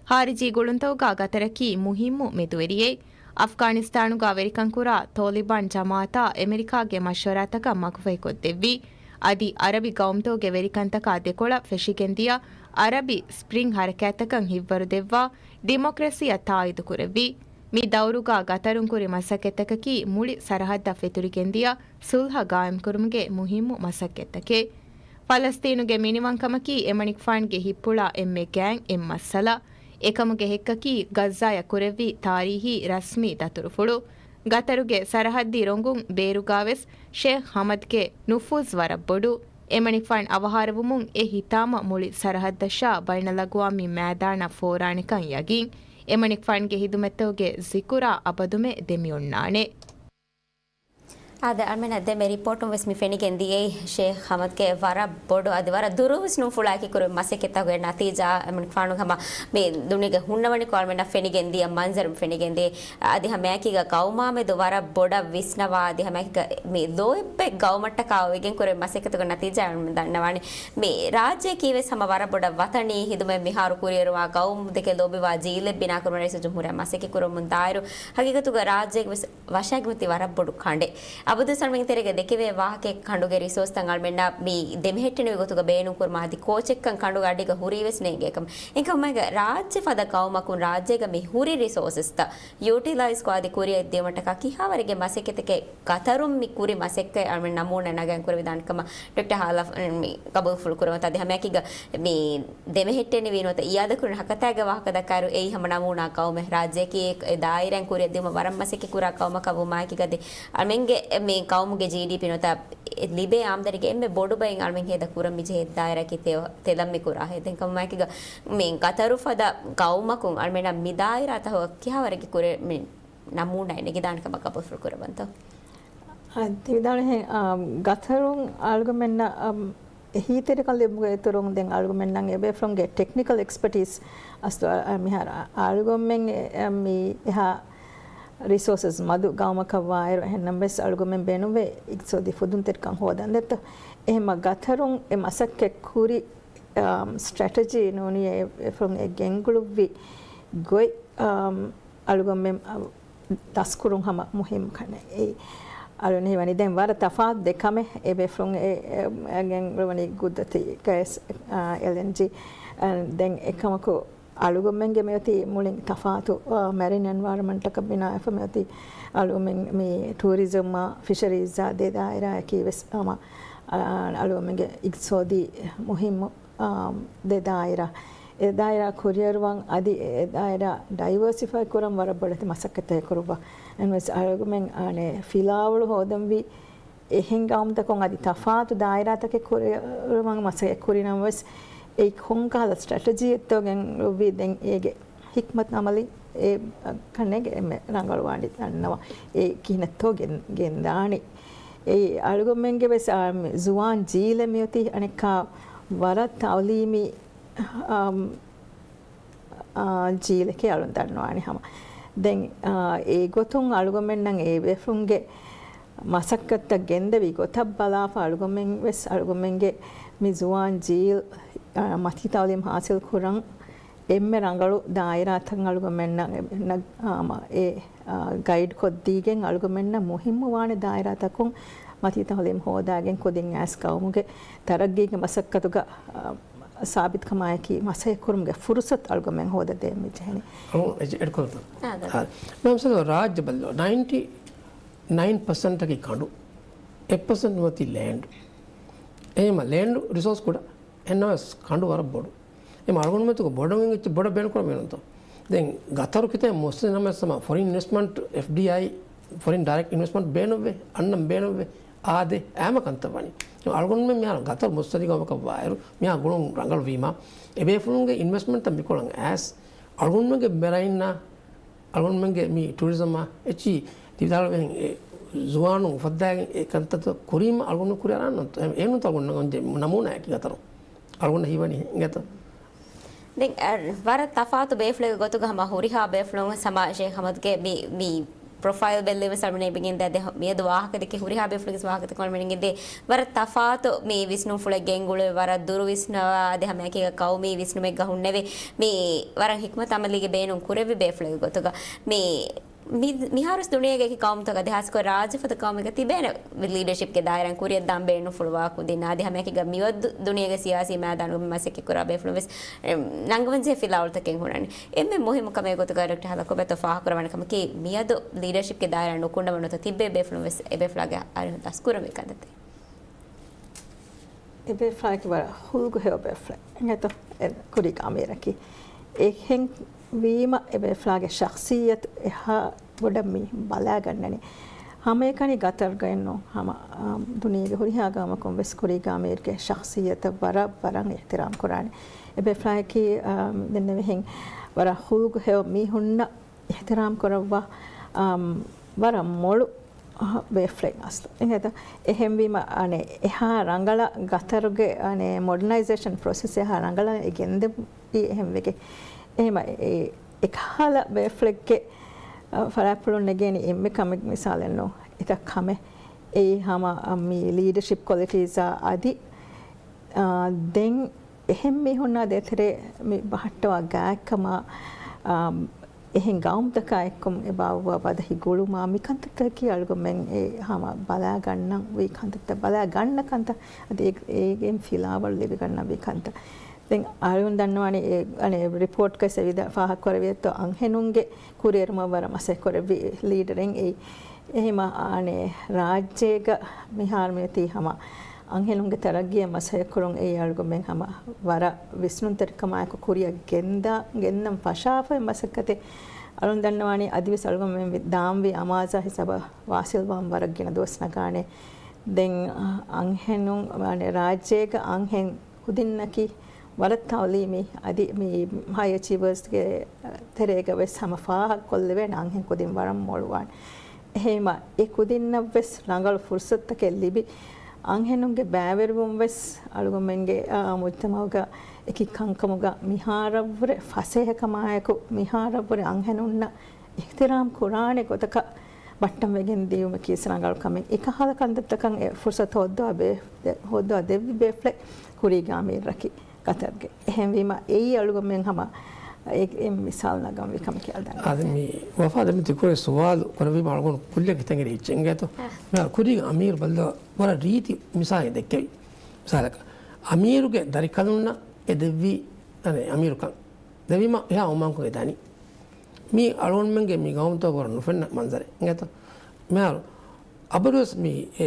ޚާރިޖީ ގުޅުންތަކުގަ ގަތަރަކީ މުހިއްމު މެދުވެރިއެއް. އަފްޣާނިސްތާނުގަ ވެރިކަންކުރާ ތޯލިބާން ޖަމާއަތާ އެމެރިކާގެ މަޝްވަރާތަކަށް މަގުފަހިކޮށްދެއްވި. އަދި އަރަބި ގައުމުތަކުގެ ވެރިކަންތަކާ ދެކޮޅަށް ފެށިގެންދިޔަ އަރަބި ސްޕްރިންގް ހަރަކާތްތަކަށް ހިތްވަރުދެއްވާ ޑިމޮކްރަސީއަށް ތާއީދުކުރެއްވި. މި ދައުރުގަ ގަތަރުން ކުރި މަސައްކަތްތަކަކީ މުޅި ސަރަހައްދަށް ފެތުރިގެންދިޔަ ސުލްހަ ގާއިމްކުރުމުގެ މުހިއްމު މަސައްކަތްތަކެއް. ފަލަސްތީނުގެ މިނިވަންކަމަކީ އެމަނިކުފާނުގެ ހިތްޕުޅާ އެންމެ ގާތް އެއް މައްސަލަ. އެކަމުގެ ހެއްކަކީ ޣައްޒާޔަށް ކުރެއްވި ތާރީހީ ރަސްމީ ދަތުރުފުޅު. ގަތަރުގެ ސަރަހައްދީ ރޮނގުން ބޭރުގަވެސް ޝޭޚް ހަމަދުގެ ނުފޫޒު ވަރަށް ބޮޑު. އެމަނިކުފާނު އަވަހާރަވުމުން އެ ހިތާމަ މުޅި ސަރަހައްދަށާ ބައިނަލްއަގުވާމީ މައިދާނަށް ފޯރާނެކަން ޔަގީން. އެމަނިކުފާނުގެ ހިދުމަތްތަކުގެ ޒިކުރާ އަބަދުމެ ދެމިއޮންނާނެ. އާދެ، އަޅުމެންނަށް ދެންމެ ރިޕޯޓުން ވެސް މި ފެނިގެން ދިޔައީ ޝޭޚް ހަމަދުގެ ވަރަށް ބޮޑު އަދި ވަރަށް ދުރުވެސް ނުފުޅާއެކީ ކުރެވި މަސައްކަތްތަކުގެ ނަތީޖާ. އެމަނިކުފާނު ހަމަ މި ދުނިޔޭގެ ހުންނަވަނިކޮށް އަޅުމެންނަށް ފެނިގެން ދިޔަ މަންޒަރު މި ފެނިގެން ދިޔައީ. އަދި ހަމައެކީގަ ގައުމާމެދު ވަރަށް ބޮޑަށް ވިސްނަވާ، އަދި ހަމައެކީގަ މި ލޯތްބެއް ގައުމަށްޓަކާ އޮވެގެން ކުރެވި މަސައްކަތުގެ ނަތީޖާ އަޅުމެން ދަންނަވާނީ. މި ރާއްޖެއަކީ ވެސް ހަމަ ވަރަށް ބޮޑަށް ވަތަނީ ހިދުމަތް މިހާރު ކުރިއެރުވާ ގައުމު ދެކެ ލޯބިވާ ޖީލެއް ބިނާކުރުމަށް ރައީސުލްޖުމްހޫރިއްޔާ މަސައްކަތް ކުރަމުން ދާއިރު، ހަގީގަތުގަ ރާއްޖޭގެ ވެސް ވަށާގެން ތި ވަރަށް ބޮޑު ކަނޑެއް. އަ، އަބަދުވެސް އަޅުމެން ތެރޭގަ ދެކެވޭ ވާހަކައެއް ކަނޑުގެ ރިސޯސްތައް އަޅުމެންނާ މި ދެމެހެއްޓެނިވި ގޮތުގަ ބޭނުންކުރުމަށް އަދި ކޯޗެއްކަން ކަނޑުގަ އަޑިގަ ހުރީވެސް ނޭނގޭކަމަށް. އެކަމަކު ރާއްޖެ ފަދަ ޤައުމަކުން ރާއްޖޭގަ މި ހުރި ރިސޯސަސްތައް ޔޫޓިލައިޒްކޮށް އަދި ކުރިއަށް ދިޔުމަށްޓަކާ ކިހާވަރެއްގެ މަސައްކަތެކޭ ގަތަރުން މި ކުރި މަސައްކަތް އަޅުމެން ނަމޫނަ ނަގަން ކުރެވިދާނެ ކަމަށް ޑޮކްޓަރ ހާލަފް މި ގަބޫލުފުޅު ކުރަމުން އަދި ހަމައެކީގަ މި ދެމެހެއްޓެނިވީ ނުވަތަ އިއާދަކުރިން ހަކަތާގެ ވާހަކަ ދައްކާއިރު، އެއީ ހަމަ ނަމޫނާ ޤައުމެއް. ރާއްޖެއަކީ އެ ދާއިރާއިން ކުރިއަށް ދިއުމަށް ވަރަށް މަސައްކަތް ކުރާ ޤައުމަކަށް ވުމާއެކީގަ ދެ އަޅުމެންގެ މި ޤައުމުގެ ޖީޑީޕީ ނުވަތަ ލިބޭ އާމްދަނީގެ އެންމެ ބޮޑު ބައިން އަޅުމެން ހޭދަ ކުރަން މި ޖެހޭ ދާއިރާއަކީ ތެ-، ތެލަށް މި ކުރާ ހޭދަ. އެކަމަކީގަ މި ގަތަރު ފަދަ ޤައުމަކުން އަޅުމެންނަށް މި ދާއިރާތަކުގަ ކިހާވަރެއްގެ ކުރި މި ނަމޫނާއެއް ނެގިދާނެ ކަމަށް ގަބޫލުފުޅު ކުރައްވަންތޯ؟ އަދި ވިދާޅުވިހެން، އާ، ގަތަރުން އަޅުގަމެންނަށް، އަމް، އެހީތެރިކަން ލިބުމުގެ އިތުރުން ދެން އަޅުގަމެންނަށް އެބޭފުޅުންގެ ޓެކްނިކަލް އެކްސްޕަޓީސް އަސްލު، އަ، އަ، މިހާރު އަ، އަޅުގަމެން އެ، އަ، މި އެހާ ރިސޯސަސް މަދު ގައުމަކަށް ވާއިރު، އެހެންނަމަވެސް އަޅުގަމެން ބޭނުންވޭ އިގްތިސޯދީ ފުދުންތެރިކަން ހޯދަން ދެއްތޯ. އެހެންމަ ގަތަރުން އެ މަސައްކަތް ކުރި، އަ، ސްޓްރެޓެޖީ ނޫނީ އެ، އެ ފުރުން އެ ގެންގުޅުއްވި ގޮތް، އަ، އަޅުގަމެން، އަ، ދަސްކުރުން ހަމަ މުހިއްމު ކަމެއް. އެއީ އަޅުން ހީވަނީ ދެން ވަރަށް ތަފާތު ދެ ކަމެއް އެބޭފުޅުން އެ، އެ، އެ ގެންގުޅުވަނީ ގުދްރަތީ ގޭސް، އާ، އެލްއެންޖީ. އާ، ދެން އެކަމަކު އަޅުގަނޑުމެންގެ މިއޮތީ މުޅިން ތަފާތު، އާ، މެރިން އެންވަޔަރަމަންޓަކަށް ބިނާވެފަ މިއޮތީ އަޅުގަނޑުމެން މި ޓޫރިޒަމްއާ ފިޝަރީޒްއާ ދެ ދާއިރާއަކީ ވެސް ހަމަ، އާ، އަޅުގަނޑުމެންގެ އިގްތިސޯދީ މުހިއްމު އާ، ދެ ދާއިރާ. އެ ދާއިރާ ކުރިއަރުވަން އަދި އެ ދާއިރާ ޑައިވަރސިފައި ކުރަން ވަރަށް ބޮޑެތި މަސައްކަތެއް ކުރުއްވާ. އެންވެސް އަޅުގަމެން އާނެ ފިލާވަޅު ހޯދަންވީ އެހެން ގައުމުތަކުން އަދި ތަފާތު ދާއިރާތަކެއް ކުރިއަރުވަން މަސައްކަތް ކުރިނަމަވެސް އެއީ ކޮންކަހަލަ ސްޓްރެޓެޖީއެއްތޯ ގެންގުޅުއްވީ ދެން އޭގެ ޙިކްމަތު ޢަމަލީ އެ ކަންނޭނގެ އެންމެ ރަނގަޅުވާނީ ދަންނަވާ. އެ ކިހިނެއްތޯ ގެން، ގެންދާނީ. އެއީ އަޅުގަމެންގެ ވެސް، އާ، ޒުވާން ޖީލެއް މިއޮތީ އަނެއްކާ ވަރަށް ތަޢުލީމީ އާ، އާ، ޖީލެކޭ އަޅުން ދަންނަވާނެ ހަމަ. ދެން، އާ، އެގޮތުން އަޅުގަމެންނަށް އެބޭފުޅުންގެ މަސައްކަތްތައް ގެންދެވި ގޮތަށް ބަލާފަ އަޅުގަމެން ވެސް އަޅުގަމެންގެ މި ޒުވާން ޖީލް، އާ، މަތީ ތަޢުލީމް ޙާޞިލް ކުރަން އެންމެ ރަނގަޅު ދާއިރާތައް އަޅުގަމެންނަށް، އާ، އެ، އާ، ގައިޑް ކޮށްދީގެން އަޅުގަމެންނަށް މުހިއްމުވާނެ ދާއިރާތަކުން މަތީ ތަޢުލީމް ހޯދާގެން ކުދިން އައިސް ގައުމުގެ ތަރައްގީގެ މަސައްކަތުގަ، އާ، ސާބިތުކަމާއެކީ މަސައްކަތްކުރުމުގެ ފުރުޞަތު އަޅުގަމެން ހޯދަދޭން މި ޖެހެނީ. އަޅު އެ-، އެޑް ކޮށްލަތަ؟ އާ، ދަ. އާ، މި މިސާލު ރާއްޖެ ބައްލަވާ، ނައިންޓީ ނައިން ޕަސެންޓަކީ ކަނޑު، އެއް ޕަސެންޓް ނުވަތީ ލޭންޑް. އެހެންމަ ލޭންޑް ރިސޯސް ކުޑަ، އެހެންނަމަވެސް ކަނޑު ވަރަށް ބޮޑު. އެ އަޅުގަނޑުމެން ތުގަ ބޮޑަށް އެއްޗެއް ބޮޑަށް ބޭނުން ކުރަން މިނުންތޯ. ދެން ގަތަރު ކިތައް މުއްސަނދި ނަމަވެސް ހަމަ ފޮރިން އިންވެސްޓްމަންޓް، އެފްޑީއައި، ފޮރިން ޑައިރެކްޓް އިންވެސްޓްމަންޓް ބޭނުންވޭ، އަންނަން ބޭނުންވޭ. އާދެ، އާމަ ކަންތައް ވަނީ. އަޅުގަނޑުމެން މިހާރު ގަތަރު މުއްސަނދި ގައުމަކަށް ވާއިރު، މިހާ ގުޅުން ރަނގަޅު ވީމާ، އެބޭފުޅުންގެ އިންވެސްޓްމަންޓްތައް މިކޮޅަށް އައިސް، އަޅުގަނޑުމެންގެ މެރައިންނާ، އަޅުގަނޑުމެންގެ މި ޓޫރިޒަމާ އެއްޗި ތި ވިދާޅުވެހެން އެ ޒުވާނުން އުފައްދާގެން އެ ކަންތައްތައް ކުރީމަ އަޅުގަނޑު ކުރިއަރާން ނުވަތަ؟ އެ-، އެނޫންތަ އަޅުގަނޑު ނަމޫނާއަކީ ގަތަރު. އަޅުގަނޑަށް ހީވަނީ އިނގޭތަ؟ ދެން، އަ، ވަރަށް ތަފާތު ބޭފުޅެއްގެ ގޮތުގަ ހަމަ ހުރިހާ ބޭފުޅުން ހަމަ ޝޭޚް އަޙްމަދުގެ މި، މި ޕްރޮފައިލް ބެއްލެވި ސަޅުނޭ ބިގިން ދޭ މިއަދު ވާހަކަ ދެކެ ހުރިހާ ބޭފުޅެއްގެ ވާހަކަ ދެކެ މިނިގެން ދޭ ވަރަށް ތަފާތު މި ވިސްނުންފުޅެއް ގެންގުޅެވި ވަރަށް ދުރު ވިސްނަވާ އަދި ހަމައެކީގަ ޤައުމީ ވިސްނުމެއްގަ ހުންނެވި މި ވަރަށް ޙިކްމަތު ޢަމަލީގެ ބޭނުން ކުރެއްވި ބޭފުޅެއްގެ ގޮތުގަ މި މި-، މިހާރުސް ދުނިޔޭގެ އެކި ޤައުމުތަކަށް އަދި ހާސްކޮށް ރާއްޖެ ފަދަ ޤައުމެއްގަ ތިބޭނެ ލީޑަޝިޕްގެ ދާއިރާއިން ކުރިއަށްދާން ބޭނުންފުޅުވާ ކުދިން އަދި ހަމައެކީގަ މިވައްދު ދުނިޔޭގެ ސިޔާސީ މައިދާނުގަ މަސައްކަތްކުރާ ބޭފުޅުން ވެސް، އެ، ނަންގަވަންޖެހޭ ފިލާވަޅުތަކެއް ހުންނާނެ. އެންމެ މުހިއްމު ކަމެއް ގޮތުގަ ޑޮކްޓަރ ހަލަކުބެތޯ ފާހަގަކުރައްވާނެ ކަމަކީ މިއަދު ލީޑަޝިޕްގެ ދާއިރާ ނުކުންނަމަ ނުވަތަ ތިއްބޭ ބޭފުޅުން ވެސް އެބޭފުޅާގެ އަރިހުން ދަސްކުރަންވީ ކަންތައްތައް. އެބޭފުޅާއެކީ ވަރަށް ހުލްގު ހެޔޮ ބޭފުޅެއް. އިނގޭތޯ؟ އެ ކުރީގެ އަމީރަކީ. އެހެން ވީމަ އެބޭފުޅާގެ ޝަޚްޞިއްޔަތު އެހާ ބޮޑަށް މި ބަލާގަންނަނީ. ހަމައެކަނި ގަތަރުގައެއްނު ހަމަ، އާ، ދުނިޔޭގެ ހުރިހާ ގައުމަކުން ވެސް ކުރީގެ އަމީރުގެ ޝަޚްޞިއްޔަތަށް ވަރަށް، ވަރަށް އިޙްތިރާމް ކުރާނެ. އެބޭފުޅާއެކީ، އާ، ދެންނެވިހެން ވަރަށް ހުލްގު ހެޔޮ މީހުންނަށް އިޙްތިރާމް ކުރައްވާ، އާ، ވަރަށް މޮޅު ބޭފުޅެއް އަސްލު. އެހެންވީމަ، އަނެއް، އެހާ ރަނގަޅަށް ގަތަރުގެ، އަނެއް، މޮޑަނައިޒޭޝަން ޕްރޮސެސް އެހާ ރަނގަޅަށް ގެންދެވީ އެހެންވެގެން. އެހެމަ، އެ، އެކަހަލަ ބޭފުޅެއްގެ، އަ، ފަރާތްޕުޅުން ނެގޭނެ އެންމެ ކަމެއް މިސާލެއްނު. އެތައް ކަމެއް އެއީ ހަމަ، އަ، މި ލީޑަޝިޕް ކޮލިޓީސްއާ އަދި، އާ، ދެން އެހެން މީހުންނާ ދޭތެރޭ މި ބަހައްޓަވާ ގާތްކަމާ، އާ، އެހެން ގައުމުތަކާ އެއްކޮށް އެބާއްވާ ބަދަހި ގުޅުމާ މި ކަންތައްތަކަކީ އަޅުގަނޑުމެން އެ ހަމަ ބަލާގަންނަން ވީ ކަންތައްތައް، ބަލާގަންނަ ކަންތައް އަދި އެ-، އޭގެން ފިލާވަޅު ލިބިގަންނަން ވީ ކަންތައް. ދެން އަޅުން ދަންނަވާނީ އެ، އަނެއް ރިޕޯޓްގައި ސެވިދާ ފާހަގަކުރެވިއްޔަތޯ އަންހެނުންގެ ކުރިއެރުމަށް ވަރަށް މަސައްކަތްކުރެއްވި ލީޑަރެއް އެއީ. އެހެމަ އަނެއް ރާއްޖޭގަ މިހާރު މިއޮތީ ހަމަ އަންހެނުންގެ ތަރައްގީއަށް މަސައްކަތްކުރުން އެއީ އަޅުގަނޑުމެން ހަމަ ވަރަށް ވިސްނުންތެރިކަމާއެކު ކުރިއަށް ގެންދާ، ގެންނަން ފަށާފައި މަސައްކަތެއް. އަޅުން ދަންނަވާނީ އަދިވެސް އަޅުގަނޑުމެން ދާންވީ އަމާޒާ ހިސާބަށް ވާސިލްވާން ވަރަށް ގިނަ ދުވަސް ނަގާނެ. ދެން އަންހެނުން ރާއްޖޭގަ އަންހެން ކުދިންނަކީ ވަރަށް ތައުލީމީ. އަދި މި ހައި އެޗީވަރސްގެ ތެރޭގަ ވެސް ހަމަ ފާހަގަކޮށްލެވޭނެ އަންހެން ކުދިން ވަރަށް މޮޅުވާނެ. އެހެންވީމަ އެ ކުދިންނަށް ވެސް ރަނގަޅު ފުރުސަތުތަކެއް ލިބި، އަންހެނުންގެ ބައިވެރިވުން ވެސް އަޅުގަނޑުމެންގެ، އާ، މުޖްތަމައުގަ އެކި ކަންކަމުގަ މިހާރަށްވުރެ ފަސޭހަކަމާއެކު، މިހާރަށްވުރެ އަންހެނުންނަށް އިޙްތިރާމް ކުރާނެ ގޮތަކަށް ބައްޓަން ވެގެން ދިޔުމަކީ ވެސް ރަނގަޅު ކަމެއް. އެކަހަލަ ކަންތައްތަކަށް އެ ފުރުސަތު ހޯއްދަވާ ބޭ-، ހޯއްދަވާ ދެއްވި ބޭފުޅެއް ކުރީގެ އަމީރަކީ ގަތަރުގެ. އެހެންވީމަ އެއީ އަޅުގަނޑުމެން ހަމަ އެ، އެ މިސާލު ނަގަންވީ ކަމަކީ އަޅުގަނޑު އަދި ދަންނަވަނީ. މި ވަފާ ދެމިތި ކުރެ ސުވާލު ކުރެވީމަ އަޅުގަނޑު ކުއްލިއަކީ ތެނގިރި އެއްޗެއް އިނގޭތޯ. އަ. މި ކުރީގެ އަމީރު ބައްލަ ވަރަށް ރީތި މިސާލެއް ދެއްކެވި. މިސާލަކަށް އަމީރުގެ ދަރިކަލުންނަށް އެ ދެއްވީ، އަނެއް އަމީރުކަން ދެވީމަ އެހާ އުމާންކޮށް ދަނީ. މީ އަޅުގަނޑުމެންގެ މި ގައުމުތަކު ވަރަށް ނުފެންނަ މަންޒަރެއް އިނގޭތޯ. މިހާރު އަބަދުވެސް މި އެ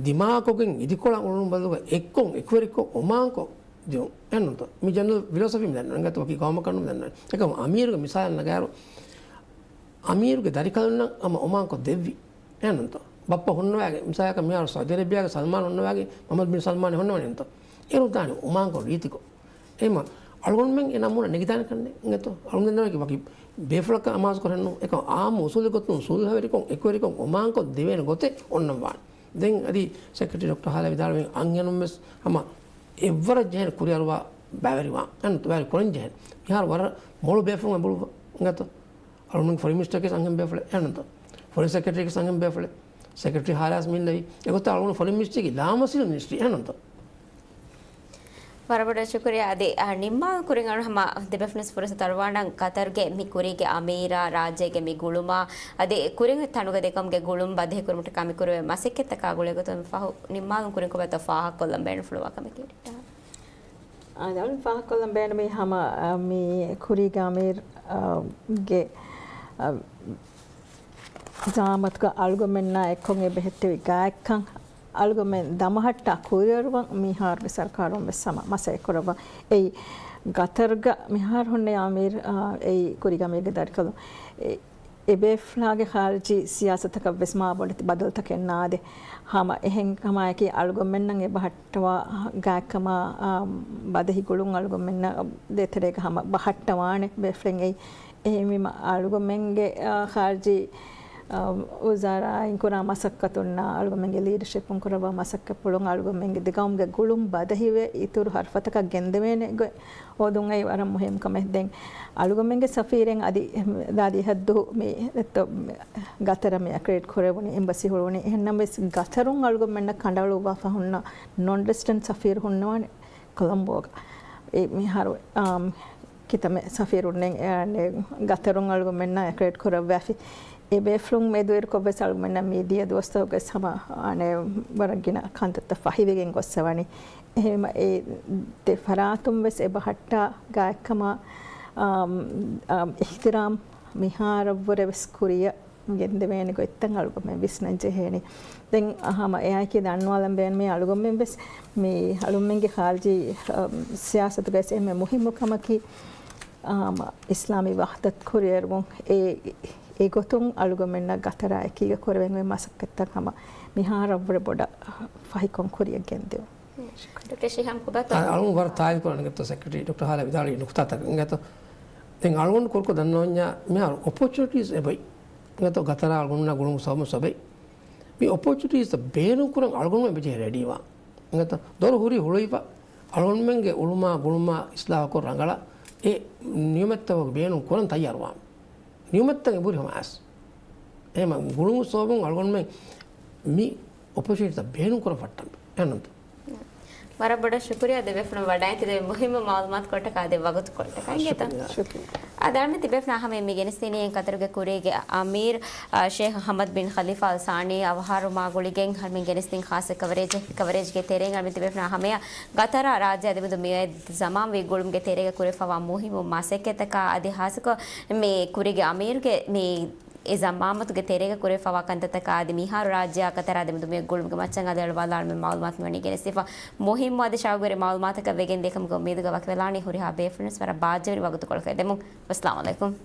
ދިމާކޮށްގެން އިދިކޮޅަށް އުޅުނު ބަދަލުގަ އެއްކޮށް އެކުވެރިކޮށް އޮމާންކޮށް ދިއުން. އެހެންނޫންތޯ؟ މި ޖެނެރަލް ފިލޯސޮފީ މި ދަންނަވަނީ. އިނގޭތޯ ވަކި ގައުމަކަށް ނޫން މި ދަންނަވަނީ. އެކަމު އަމީރުގެ މިސާލަށް ނަގާއިރު، އަމީރުގެ ދަރިކަލުންނަށް ހަމަ އޮމާންކޮށް ދެއްވި. އެހެންނޫންތޯ؟ ބައްޕަ ހުންނަވާގެން، މިސާލަކަށް މިހާރު ސައުދި އަރަބިޔާގެ ސަލްމާން ހުންނަވާގެން މުޙައްމަދު ބިން ސަލްމާން ހުންނަވަނީތޯ؟ އޭރު ދާނީ އޮމާންކޮށް ރީތިކޮށް. އެހެންވީމަ އަޅުގަނޑުމެން އޭނާ މޫނަށް ނެގިދާނެ ކަންނޭނގޭތޯ؟ އަޅުގަނޑުމެން ދަންނަވަނީ ވަކި ބޭފުޅަކަށް އަމާޒުކުރަން ނޫން. އެކަމު އާއްމު އުސޫލުގެ ގޮތުން ސުލްހަވެރިކޮށް، އެކުވެރިކޮށް އޮމާންކޮށް ދެވޭނެ ގޮތެއް އޮންނަން ވާނެ. ދެން އަދި ސެކްރެޓަރީ ޑޮކްޓަރ ހާލާ ވިދާޅުވި އަންހެނުން ވެސް ހަމަ އެއްވަރަށް ޖެހޭނެ ކުރިއަރުވާ ބައިވެރިވާން. އެހެން ބައިވެރި ކުރަން ޖެހޭނެ. މިހާރު ވަރަށް މޮޅު ބޭފުޅުން އެބައުޅުއްވާ އިނގޭތޯ؟ އަޅުގަނޑު ފޮރިން މިނިސްޓަރަކީ ވެސް އަންހެން ބޭފުޅެއް. އެހެންނޫންތޯ؟ ފޮރިން ސެކްރެޓަރީކީ ވެސް އަންހެން ބޭފުޅެއް. ސެކްރެޓަރީ ހާލާސް މި އިންނެވީ. އެގޮތަށް އަޅުގަނޑު ފޮރިން މިނިސްޓަރީގެ ލާމަސީލު މިނިސްޓަރީ. އެހެންނޫންތޯ؟ ވަރަށް ބޮޑަށް ޝުކުރިއްޔާ. އަދި، އަ، ނިންމާލުން ކުރިން އަޅު ހަމަ ދެބޭފުޅުންވެސް ފުރުސަތު އަރުވާނަން ގަތަރުގެ މި ކުރީގެ އަމީރާ، ރާއްޖޭގެ މި ގުޅުމާ، އަދި ކުރިން ތަނުގަ ދެކަމުގެ ގުޅުން ބަދަހިކުރުމަށްޓަކާ މި ކުރެވޭ މަސައްކަތްތަކާ ގުޅޭ ގޮތުން ފަހު ނިންމާލުން ކުރިން ކޮބާތޯ ފާހަގަކޮށްލަން ބޭނުންފުޅުވާ ކަމަކީ ޑޮކްޓަރ؟ އާދެ، އަޅުން ފާހަގަކޮށްލަން ބޭނުމީ ހަމަ، އަ، މި ކުރީގެ އަމީރު، އަ، ގެ، އަ، ޒައާމަތުގަ އަޅުގަނޑުމެންނާ އެއްކޮށް އެ ބެހެއްޓެވި ގާތްކަން އަޅުގަނޑުމެން ދަމަހައްޓާ ކުރިއަރުވަން މިހާރުގެ ސަރުކާރުން ވެސް ހަމަ މަސައްކަތް ކުރައްވަން. އެއީ ގަތަރުގަ މިހާރު ހުންނެވި އަމީރު، އާ، އެއީ ކުރީގެ އަމީރުގެ ދަރިކަލުން. އެ، އެބޭފުޅާގެ ޚާރިޖީ ސިޔާސަތަކަށް ވެސް މާ ބޮޑެތި ބަދަލުތަކެއް ނާދޭ. ހަމަ އެހެން ކަމާއެކީ އަޅުގަނޑުމެންނަށް އެބަހައްޓަވާ ގާތްކަމާ، އާ، ބަދަހި ގުޅުން އަޅުގަނޑުމެންނަށް ދޭތެރޭގަ ހަމަ ބަހައްޓަވާނެ ބޭފުޅެއް އެއީ. އެހެންވީމަ އަޅުގަނޑުމެންގެ، އާ، ޚާރިޖީ، އާ، ވުޒާރާއިން ކުރާ މަސައްކަތުންނާ، އަޅުގަނޑުމެންގެ ލީޑަޝިޕުން ކުރައްވާ މަސައްކަތްޕުޅުން އަޅުގަނޑުމެންގެ ދެގައުމުގެ ގުޅުން ބަދަހިވެ އިތުރު ހަރުފަތަކަށް ގެންދެވޭނެ ގޮތް ހޯދުން އެއީ ވަރަށް މުހިއްމު ކަމެއް. ދެން އަޅުގަނޑުމެންގެ ސަފީރެއް އަދި ދާދި ހައްދު މި ގަތަރަށް މި އެކްރެޑިޓް ކުރެވުނީ، އެމްބަސީ ހުޅުވުނީ. އެހެންނަމަވެސް ގަތަރުން އަޅުގަނޑުމެންނަށް ކަނޑައަޅުއްވާފަ ހުންނަ ނޮން ރެސިޑެންޓް ސަފީރު ހުންނަވާނެ ކޮލަމްބޯގަ. އެ މިހާރު، އާ، ކިތަންމެ ސަފީރުންނެއް، އެ، ގަތަރުން އަޅުގަނޑުމެންނާ އެކްރެޑިޓް ކުރައްވާފި. އެ ބޭފުޅުން މެދުއިރުކޮށްވެސް އަޅުގަނޑުމެންނަށް މި ދިޔަ ދުވަސްތަކުގަސް ހަމަ އަނެއް ވަރަށް ގިނަ ކަންތައްތައް ފަހިވެގެން ގޮއްސަވަނީ. އެހެންވީމަ އެ ދެ ފަރާތުން ވެސް އެބަހައްޓާ ގާތްކަމާ، އާ، އާ، އިޙްތިރާމް މިހާރަށްވުރެ ވެސް ކުރިއަށް ގެންދެވޭނެ ގޮތްތައް އަޅުގަނޑުމެން ވިސްނަން ޖެހޭނީ. ދެން ހަމަ އެއާއެކީ ދަންނަވާލަން ބޭނުމީ އަޅުގަނޑުމެން ވެސް މި އަޅުގަނޑުމެންގެ ޚާރިޖީ، އަ، ސިޔާސަތުގައި އެންމެ މުހިއްމު ކަމަކީ، އަ، އިސްލާމީ ވަޙްދަތު ކުރިއަރުވުން. އެ، އެގޮތުން އަޅުގަނޑުމެންނަށް ގަތަރާ އެކީގަ ކުރެވެން އޮތް މަސައްކަތްތައް ހަމަ މިހާރަށްވުރެ ބޮޑަށް ފަހިކޮށް ކުރިއަށް ގެންދެވުން. ޑޮކްޓަރ ޝިހާމް ކޮބާތޯ؟ އަ-، އަޅުގަނޑު ވަރަށް ތާއީދު ކުރަން އިނގޭތޯ ސެކްރެޓަރީ ޑޮކްޓަރ ހާލާ ވިދާޅުވި ނުކުތާތަކަށް އިނގޭތޯ. ދެން އަޅުގަނޑު ކުރުކޮށް ދަންނަވަންޏާ މިހާރު އޮޕޯޗުނިޓީސް އެބައޮތް. އިނގޭތޯ ގަތަރާ އަޅުގަނޑުމެންނާ ގުޅުމުގެ ސަބަބުން ސަބަބެއް. މި އޮޕޯޗުނިޓީސްތައް ބޭނުން ކުރަން އަޅުގަނޑުމެން އެބަޖެހޭ ރެޑީވާން. އިނގޭތޯ ދޮރު ހުރީ ހުޅުވިފަ އަޅުގަނޑުމެންގެ އުޅުމާ ގުޅުމާ އިސްލާހުކޮށް ރަނގަޅަށް އެ ނިޢުމަތްތައް ބޭނުން ކުރަން ތައްޔާރުވާން. ނިޢުމަތްތައް އެބަހުރި ހަމަ އައިސް. އެހެންވީމަ ގުޅުމުގެ ސަބަބުން އަޅުގަނޑުމެން މި އޮޕޯޗުނިޓީތައް ބޭނުން ކުރަން ފައްޓަން. އެހެންނޫންތޯ؟ ވަރަށް ބޮޑަށް ޝުކުރިއްޔާ ދެބޭފުޅުން ވަޑައިގެން ތިބޭ މުހިއްމު މައުލޫމާތު ކޮށްޓަކާ ދެ ވަގުތު ކޮށްޓަކާ އިނގޭތަ؟ ޝުކުރިއްޔާ. އާދެ، އަޅަމެން ތިބޭފުޅުން ހަމަ މި ގެނެސްދިނީ އެން ޤަޠަރުގެ ކުރީގެ އަމީރު، އާ، ޝޭޚް ޙަމަދު ބިން ޚަލީފާ އަލް ސާނީ އަވަހާރަވުމާ ގުޅިގެން އަޅަމެން ގެނެސްދިން ޚާއްޞަ ކަވަރޭޖެއް، ކަވަރޭޖްގެ ތެރެއިން އަޅަމެން ތިބޭފުޅުން ހަމަޔަށް ޤަޠަރާ ރާއްޖެ އަދި މިއަދު މިއަދު ޒަމާންވީ ގުޅުމުގެ ތެރޭގަ ކުރެވިފަވާ މުހިއްމު މަސައްކަތްތަކާ އަދި ހާއްސަކޮށް މި ކުރީގެ އަމީރުގެ މި އެ ޒަމާމަތުގެ ތެރޭގަ ކުރެވިފަވާ ކަންތައްތަކާ އަދި މިހާރު ރާއްޖެއާ ޤަޠަރާ ދެމެދު މި ގުޅުމުގެ މައްޗަށް އަލިއަޅުވާލާ އަޅަމެން މައުލޫމާތު މިވަނީ ގެނެސްދީފަ. މުހިއްމު އަދި ޝައުގުވެރި މައުލޫމާތަކަށް ވެގެން ދިޔަކަމުގެ އުއްމީދުގަ ވަކިވެލާނީ ހުރިހާ ބޭފުޅުންވެސް ވަރަށް ބާއްޖަވެރި ވަގުތުކޮޅަކަށް ދެމުން. ވައްސަލާމު ޢަލައިކުމް.